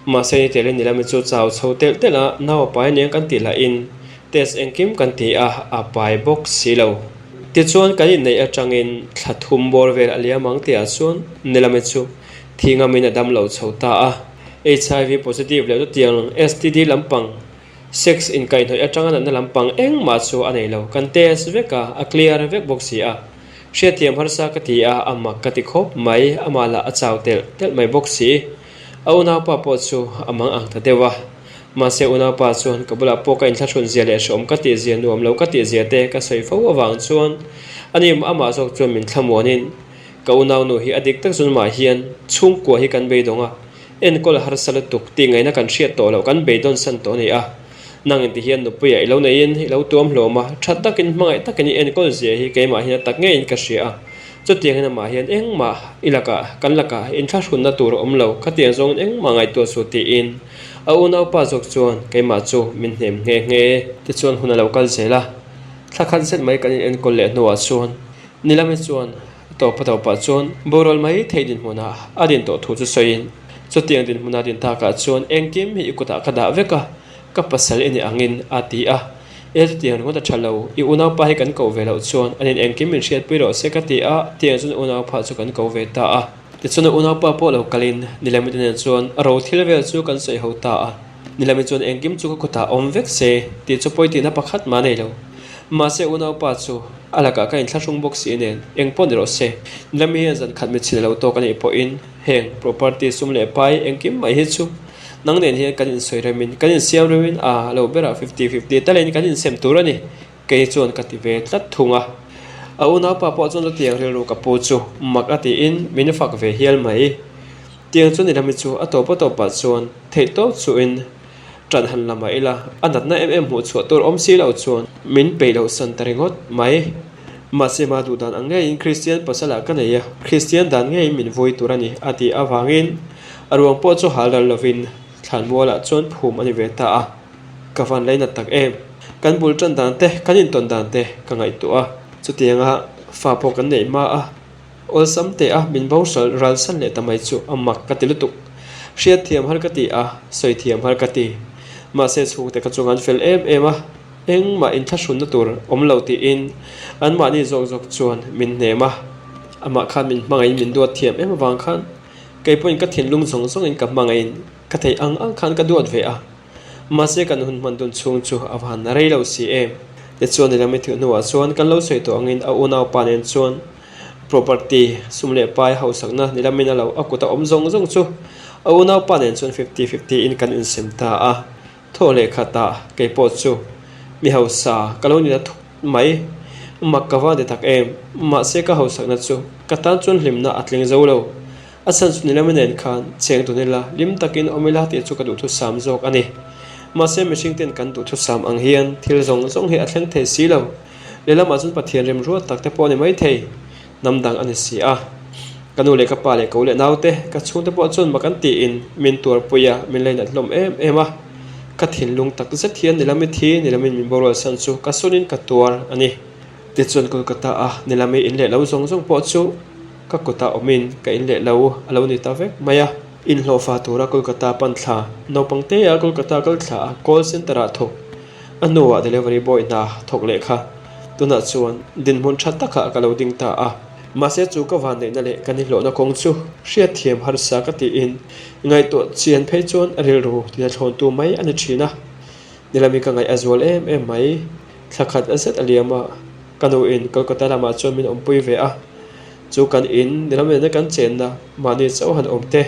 Mahse ni telin nilami chu chau chho telh telh a, nau a pai aniang kan tih lahin test engkim kan ti a, a pai bawk si lo. Tichuan kan inneih atangin thla thum bawr vel a liam ang tihah chuan nilami chu thi ngamin a dam lo chho ta a. HIV positive leh chutiang STD lampang, sex inkaihhnawih atanga natna lampang engmah chu a nei lo. Kan test vek a, a clear vek bawk si a. Hriatthiam harsa ka ti a, a mak ka ti khawp mai, amah lah a chau telh telh mai bawk si. A unaupa pawh chu a mang ang ta deuh a. Mahse unaupa chuan ka bulah pawh ka inthlahrun zia leh hrehawm ka tih zia nuam lo ka tih zia te ka sawi fo avang chuan ani amah zawk chuan min thlamuanin Ka unaunu hi a dik tak chuan mah hian chhungkua hi kan beidawng a, enkawl harsa lutuk tih ngaihna kan hriat tawh loh kan beidawn san tawh a ni a. Nang inti hian nupuiah i lo neiin i lo tuam hlawm a, tha takin hmangaih takin i enkawl zia hi keimah hian a tak ngeiin ka hria a. Chutiangin amah hian engmah i lakah kan lakah inthlahrunna tur a awm lo, khatiang zawngin engmah ngaihtuah suh tiin a unaupa zawk chuan keimah chu min hnem nghe nghe. Tichuan hun a lo kal zel a, thla khat zet mai kan inenkawl leh hnuah chuan Nilami chuan a tawpa tawpah chuan boral mai thei dinhmunah a din tawh thu chu sawiin, Chutiang dinhmuna din takah chuan engkim hi i kutah ka dah vek a, ka pasal i ni angin a ti a. E chutiang ringawt a tha lo, i unaupa hi kan koh ve loh chuan anin engkim min hriatpui rawh se ka ti a, tiang chuan unaupa chu kan ko ve ta a. Tichuan a unaupa pawh lo kalin Nilami te nen chuan a ro thil vel chu kan sawi ho ta a. Nilami chuan engkim chu ka kutah awm vek se tih chu pawi tihna pakhat mah a nei lo. Mahse unaupa chu a lakah ka inthlahrung bawk si nen eng pawh ni rawh se. Nilami hian zan khat mitchhin a lo tawk a nih pawhin heng property sum leh pai engkim mai hi chu nang nen hian kan insawi remin kan insiam remin a lo berah fifty fifty talin kan insem tur a ni kei chuan ka ti ve tlat thung a. A unaupa pawh chuan chutiang rilru ka pu chu mak a tiin min fak ve hial mai. Tiang chu nilami chu a tawp a tawpah chuan theihtawp chuhin Ṭan han la mah ila, a natna em em hmuh chhuah tur awm si lo chuan min peih loh san ta ringawt mai. Mahse mah duh dan ang ngeiin Kristian pasalah ka nei a, Kristian dan ngeiin min vui tur a ni a tih avangin a ruang pawh chu hal ral lovin thlanmualah chuan phum a ni ve ta a. Ka van lei nat tak em? Kan bul ṭan dan te, kan intawn dan te ka ngaihtuah a, chutianga fa pawh kan neih hma a, Awlsam teh a, min bo hral ral san leh ta mai chu a mak ka ti lutuk. Hriatthiam har ka ti a, sawi thiam har ka ti. Mahse chhungte ka chung an fel em em a, engmah inthlahrunna tur awm lo tiin anmahni zawk zawk chuan min hnem a. Amah khan min hmangaihin min duat thiam em avang khan kei pawhin ka thinlung zawng zawngin ka hmangaihin ka theih ang ang khan ka duat ve a. Mahse kan hun hman dun chhung chu a va han na rei lo si em. Tichuan nilam i thih hnuah chuan kan lo sawi tawh angin a unaupa nen chuan property, sum leh pai hausakna nilamin a lo a kut a awm zawng zawng chu a unaupa nen chuan fifty fifty in kan insem ta a. Thaw leh khatah kei pawh chu mi hausa ka lo ni ta thut mai. Mak ka va ti tak em. Mahse ka hausakna chu ka tan chuan hlimna a tling zo lo. A chhan chu nilama nen khan cheng dun ila, hlim takin awm ila tih chu ka duhthusam zawk a ni. Mahse mihring ten kan duhthusam ang hian thil zawng zawng hi a thleng thei si lo. Lehlamah chuan Pathian remruat tak te pawh a ni maithei, hnam dang a ni si a. Ka nu leh ka pa leh ko leh naute, ka chhungte pawh chuan mak an tiin min tuarpui a, min lainat hlawm em em a. Ka thinlung tak zet hian nilami thi, nilamin min borual san chu ka sunin ka tuar a ni. Tichuan Kolkata a nilami in leh lo zawng zawng pawh chu Ka kutah awmin ka in leh lo a lo ni ta vek mai a. Inhlawhfa tura Kolkata pan thla, naupang te a Kolkata kal thla a call centre ah thawk, a hnuah delivery boy hna thawk leh kha tunah chuan dinhmun tha takah ka lo ding ta a. Mahse chu ka vanneihna leh ka nihlawhna kawng chu hriatthiam harsa ka tiin ngaihtuah chian phei chuan a rilru tina thlawntu mai a ni thin a. Nilami ka ngaih a zual em em mai. Thla khat a zet a liam a, ka nuin Kolkata lamah chuan min awmpui ve a. Chu kan in ni lam nena kan chenna mahni chauh han awm te,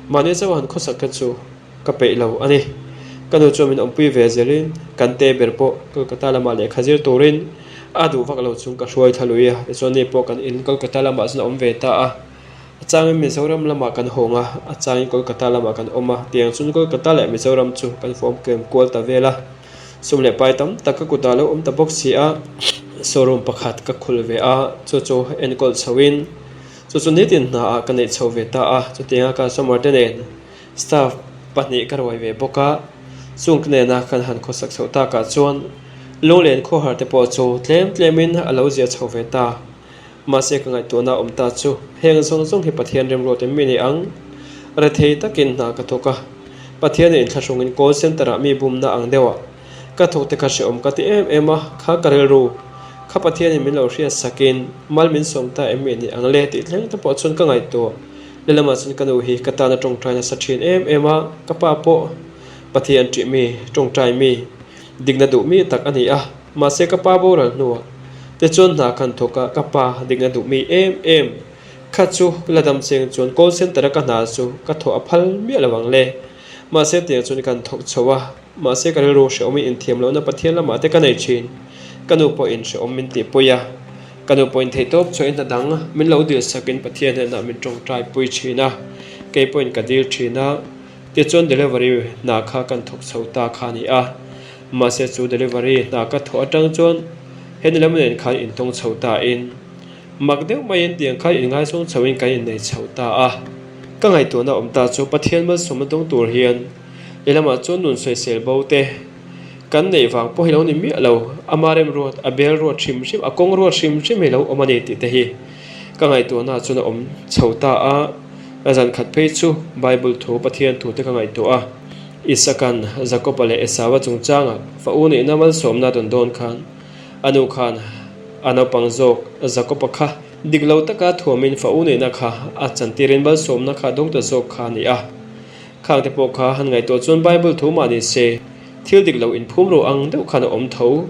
mahni chauh han khawsak te chu ka peih lo a ni. Ka nu chuan min awmpui ve zelin kan te ber pawh Kolkata lamah lehkha zir turin A duh vak lo chung ka hruai thla lui a, tichuan ni pawh kan in Kolkata lamah chuan a awm ve ta a. A changin Mizoram lamah kan hawng a, a changin Kolkata lamah kan awm a, tiang chuan Kolkata leh Mizoram chu kan fawm kem kual ta vel a. Sum leh pai tam tak ka kutah a lo awm ta bawk si a, showroom pakhat ka khulh ve a, chu chu enkawl chhoin chu chu nitin hnaah ka neih chho ve ta a, chutianga customer te nen staff pahnih ka ruai ve bawk a, chung te nena kan han khawsak chhoh takah chuan lunglen khawhar te pawh chu tlem tlemin a lo zia chho ve ta. Mahse ka ngaihtuahna awm ta chu heng zawng zawng hi Pathian remruat em mi ni ang? Rethei takin hna ka thawk a, Pathian in thlahrungin call center ah mi bumna ang deuh ah ka thawk te kha hrehawm ka ti em em a, kha ka rilru kha Pathian in min lo hriat sakin mal min sawm ta em mi ni ang le tih thleng te pawh chuan ka ngaihtuah. Lehlamah chuan ka nu hi ka tana tawngtai nasa thin em em a, ka pa pawh Pathian ṭih mi, tawngtai mi, dikna duh mi tak a ni a, mahse ka pa boral hnuah te chuan hna khan thawk a, ka pa dikna duh mi em em kha chu la dam cheng chuan call center a ka hna chu ka thawh a phal miah lo ang le. Mahse tiang chuan kan thawk chho a, mahse ka rilru hrehawmin inthiam lohna Pathian lamah te ka nei thin. Ka nu pawhin hrehawm min tihpui a, ka nu pawhin theihtawp chhuahin hna dang min lo dil sakin Pathian hnenah min tawngtai pui thin a, kei pawhin ka dil thin a. Tichuan delivery hna kha kan thawk chho ta kha a ni a, mahse chu delivery hna ka thawh atang chuan he ni lam nen khan intawng chho ta in mak deuh maiin tiang khan inngaizawng chho in kan innei chho ta a. Ka ngaihtuahna awm ta chu Pathian malsawmna dawng tur hian lehlamah chuan nun sawisel bo te kan neih vang pawh hi lo ni miah lo, ama remruat, a bel ruat hrim hrim, a kawng ruat hrim hrim hi lo awm a ni tih te hi ka ngaihtuahna chuan a awm chho ta a. A zan khat phei chu Bible thu Pathian thu te ka ngaihtuah a, Isaka'n Jakoba leh Esaua chungchanga fa u nihna malsawmna a dawn dawn khan a nu khan a naupang zawk Jakoba kha dik lo taka thuamin fa u nihna kha a chantirin malsawmna kha a dawng ta zawk kha a ni a. Khang te pawh kha han ngaihtuah chuan Bible thu mah ni se thil dik lo inphum ru ang deuh khan a awm tho.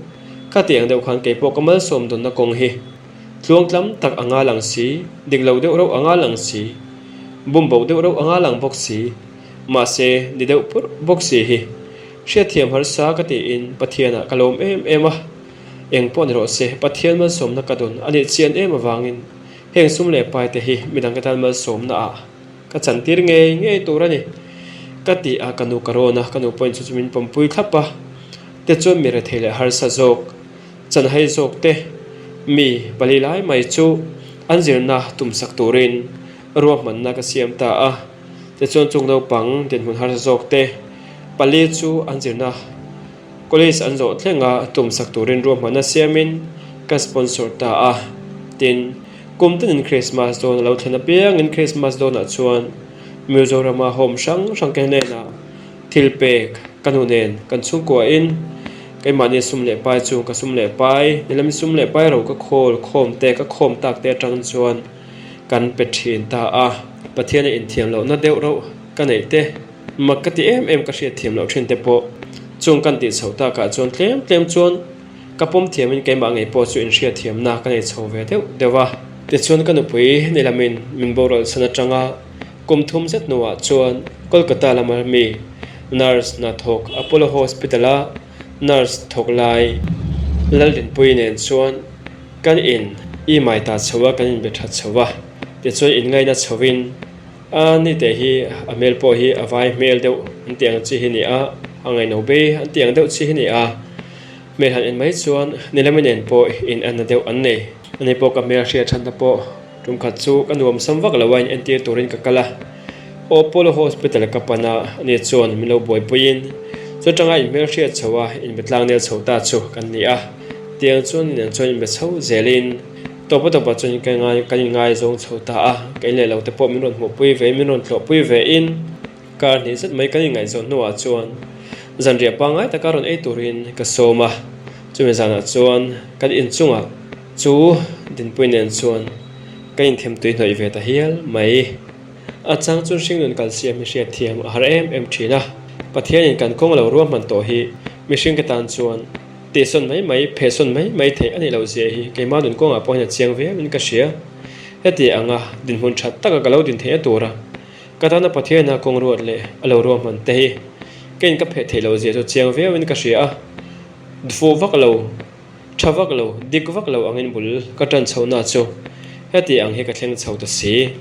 Khatiang deuh khan keipawh ka malsawm dawnna kawng hi Tluangtlam tak anga lang si, dik lo deuh reuh anga lang si, bum bo deuh reuh anga lang bawk si, mahse ni deuh purh bawk si hi hriatthiam harsa ka tiin Pathianah ka lawm em em a. Eng pawh ni rawh se, Pathian malsawmna ka dawn a nih chian em avangin heng sum leh pai te hi midang ka tan malsawmna ah ka chantir ngei ngei tur a ni ka ti a, ka nu ka rawn a, ka nu pawhin chu chu min pawmpui thlap a, tichuan mi rethei leh harsa zawk. Chanhai zawk te mi pali lai mai chu an zirna tumsak turin ruahmanna ka siam ta a, tichuan chung naupang dinhmun harsa zawk te pali chu an zirna college an zawh thlenga tumsak turin ruahmanna siamin ka sponsor ta a. Tin, kum tinin Christmas dawn a lo thlen apiangin Christmas dawnah chuan Mizorama home hrang hrang te hnenah Thil pek ka nu nen kan chhungkuahin keimahni sum leh pai chu ka sum leh pai, nilami sum leh pai ro ka khawl khawm te ka khawm tak te atang chuan kan pe thin ta a. Pathian a inthiam lohna deuh rauh ka neih te, mak ka ti em em ka hriat thiam loh thin te pawh chung kan tih chhoh takah chuan tlem tlem chuan ka pawm thiamin keimah ngei pawh chu inhriat thiamna ka nei chho ve deuh deuh a. Tichuan ka nupui nilamin min boral chhan atanga Kum thum zet hnuah chuan Kolkata lama mi nurse hna thawk Apollo Hospital-a nurse thawk lai Laldinpuii nen chuan kan in i mai ta chho a, kan inbe that chho a, tichuan inngaina chhoin a ni teh hi a hmel pawh hi a vai hmel deuh an tih ang chi hi ni a, a ngaihno bei an tih ang deuh chi hi ni a. Hmel han en mai chuan nilami nen pawh in enna deuh an nei. Ani pawh ka hmel hriat thatna pawh tum khat chu ka nuam sam vak lo a in entir turin ka kal a. Apollo Hospital ka pan a, ani chuan min lo buaipuiin chu atanga in hmel hriat chho a inbe tlang nel chho ta chu kan ni a. Tiang chuan nen chuan inbe chho zelin tawpa tawpa chuan ka ngai kan inngaizawng chho ta a, ka in leh lo te pawh min rawn hmuhpui ve in min rawn tlawhpui ve in. Kar hnih zet mai kan inngaihzawn hnuah chuan zanriah pangngai taka rawn ei turin ka sawm a, chumi zanah chuan kan inchungah chu Dinpui nen chuan ka inthem tui hnawih ve ta hial mai. A chang chu hringnun kalsiam hi hriat thiam a har em em thin a, Pathianin kan kawng lo ruahman tawh hi mihringte tan chuan tihsawn mai mai, phehsawn mai mai theih a nih loh zia hi keimah nun kawngah pawh hian a chiang viauin ka hria. Heti anga dinhmun that taka ka lo din theihna tura Ka tana Pathiana kawng ruat leh a lo ruahman te hi ka in ka pheh theih loh zia chu chiang viauin ka hria a, fuh vak lo. Tha vak lo, dik vak lo angin bul ka tan chhohna chu heti ang hi ka thleng chho ta si.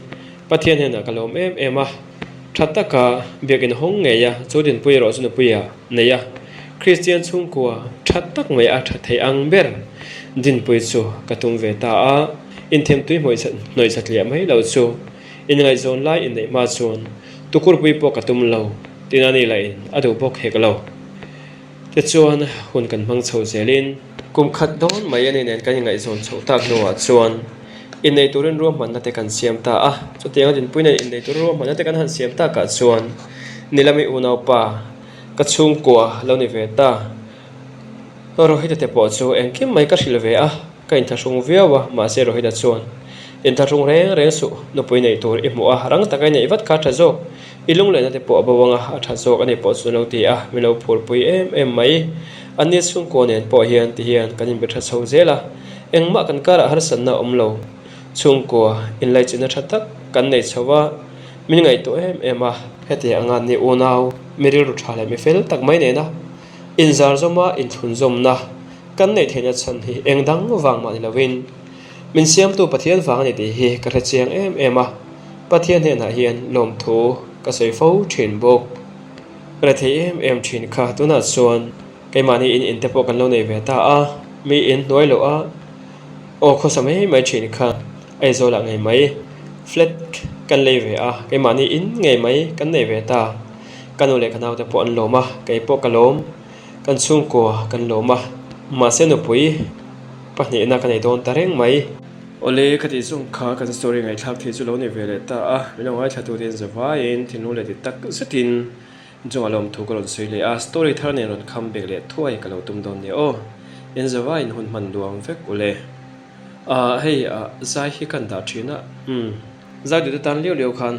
Pathian hnenah ka lawm em em a, tha taka biakin hawng ngei a, chu dinpui erawh chu nupuia nei a, Kristian chhungkua tha tak mai a tha thei ang ber dinpui chu ka tum ve ta a, inthiamtui hnawih satliah mai lo chu inngaihzawn lai inneih hma chuan tukurpui pawh ka tum lo, tin a ni lahin a duh bawk hek lo. Tichuan, hun kan hmang chho zelin, kum khat dawn mai a ni nen kan inngaihzawn chhoh tak hnuah chuan innei turin ruahmanna te kan siam ta a. Chutianga dinpui nen innei turin ruahmanna te kan han siam takah chuan Nilami unaupa ka chhungkua lo ni ve ta. Rohita te pawh chu engkim mai ka hrilh ve a, ka inthlahrung viau a, mahse Rohita chuan, Inthlahrung reng reng suh, nupui neih tur i hmuh a, rang taka i neih vat kha a tha zawk. I lunglenna te pawh a bo ang a, a tha zawk a ni pawh chu lo ti a, min lo phurpui em em mai. Anni chhungkaw nen pawh hian ti hian kan inbe tha chho zel a, engmah kan karah harsatna a awm lo. Chhungkua inlaichinna tha tak kan nei chho a, min ngaihtuah em em a. Heti anga ni unau, mi rilru tha leh mi fel tak mai nena inzar zawma inthlunzawmna kan neih theihna chhan hi eng dang vang mah ni lovin min siamtu Pathian vang a ni tih hi ka hre chiang em em a. Pathian hnenah hian lawmthu ka sawi fo thin bawk. Rethei em em thin kha tunah chuan keimahni in in te pawh kan lo nei ve ta a, mi in hnuai loh a aw khawsa mai mai thin kha Aizawl ah ngei mai flat kan lei ve a, keimahni in ngei mai kan nei ve ta. Ka nu leh ka naute pawh an lawm a, kei pawh ka lawm, kan chhungkua kan lawm a, mahse nupui pahnihna ka nei dawn ta reng mai. Awle, ka tih zawng kha kan story ngaihthlak thei chu lo ni ve leh ta a, min lo ngaithla tu te zavaiin thinlung leh ti tak zetin Jong-a lawmthu ka rawn sawi leh a, story thar nen rawn kham bek leh thuai ka lo tum dawn nia aw, in zavaiin hun hman luang vek ule. Ah hei ah zai hi kan dah thin a, umm zai duhte tan liau liau khan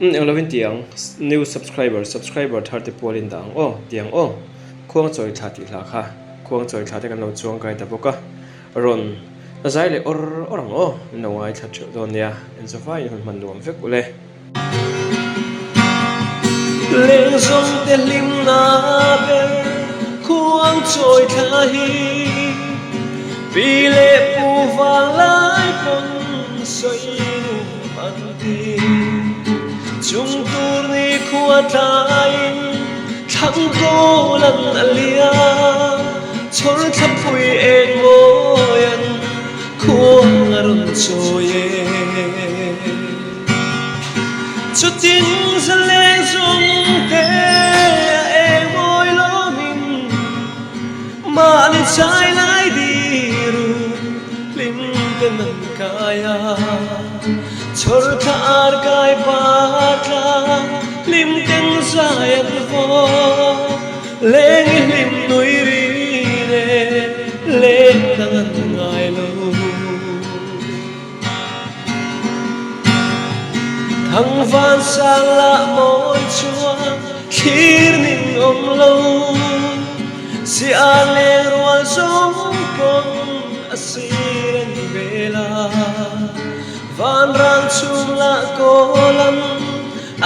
umm eng lovin ti ang, new subscriber, subscriber thar te pualin dah ang aw, ti ang aw, khuang chawi thla tih hla kha, khuang chawi thla te kan lo chuang kai ta bawk a. Rawn zai leh awr awr ang aw, min lo ngaithla theuh dawn nia, enzawvaiin hun hman nuam vek ule. Lengzawng te hlimna ber khuang chawi thla hi Pi leh pu vang lai pawn sawi nuam an ti. Chung tur ni khua tlaiin thlang kawl an a liam, chhawr thlapui eng mawi an khuang a rawn chawi e. Chutin zaleng zawng te a eng mawi lawmin mahni chai lai diru hlim ten an kai a. Chhawr thla ar kai patla hlim ten zai an vaw leng i hlim nui ri nen leng dang an ngai lo. Thang van sang lah mawi chuan thlir ning awm lo si ar leng rual zawng pawn a sir an vel a. Vanrang chhung lah kawlam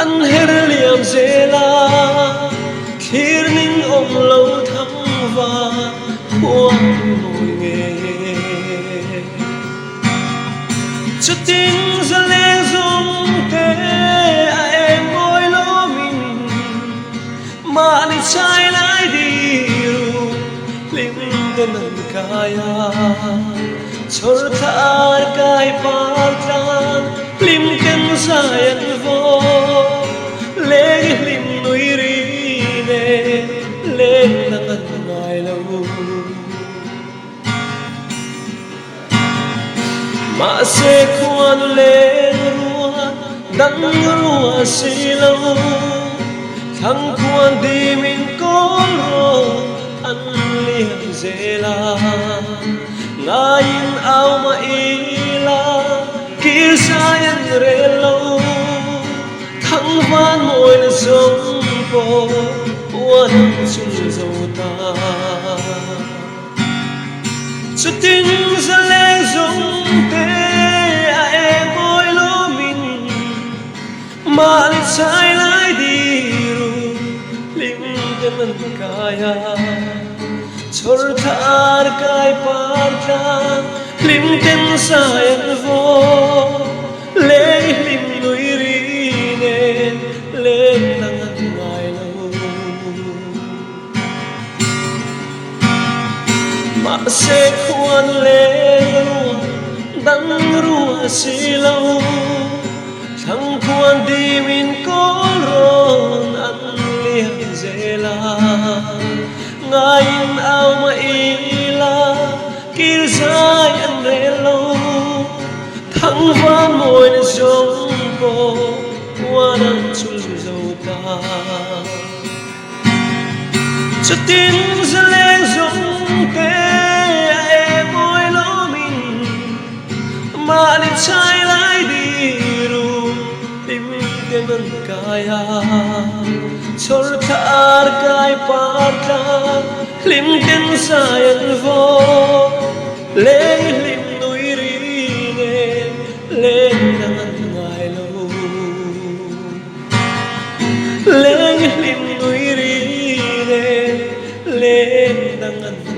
an her liam zel a, thlir ning awm lo thang van khuang mawi nge. Chutin zaleng zawng te a eng mawi lawmin mahni chai lai diru hlim ten an kai a. Chhawr thla ar kai par tlang hlim ten zai an vaw leng i hlim nui ri nen leng dang an ngai lo. Mahse khuanu leng rua dang rua si lo thlang khuan dim in kawl rawh an lian zel a ngaiin au mah ila kir sai an rel lo thang van mawi na zawng pawh uan ang chul zo ta. Chutin zaleng zawng te a eng mawi lawmin mahni chai lai diru hlim ten an kai a. Chhawr thar kai par tlang hlim ten sai an vaw Leng hlim nui ri nen leng dang an ngai lo. Mahse khuan leng ruah dang ruah si lo Thlang khuan dim in kawl rawn an liam zel a. Ngaiin au mah ila kir zai an rel lo Thang van mawi na zawng pawh uan ang chul zo ta. Chutin zaleng zawng te a em mawi lawmin mahni chai lai diru hlim ten an kai a. Chhawr thar kai par tlang hlim ten sai an vaw leng hlim nui ri nen leng dang an ngai lo. Leng hlim nui ri nen leng dang an.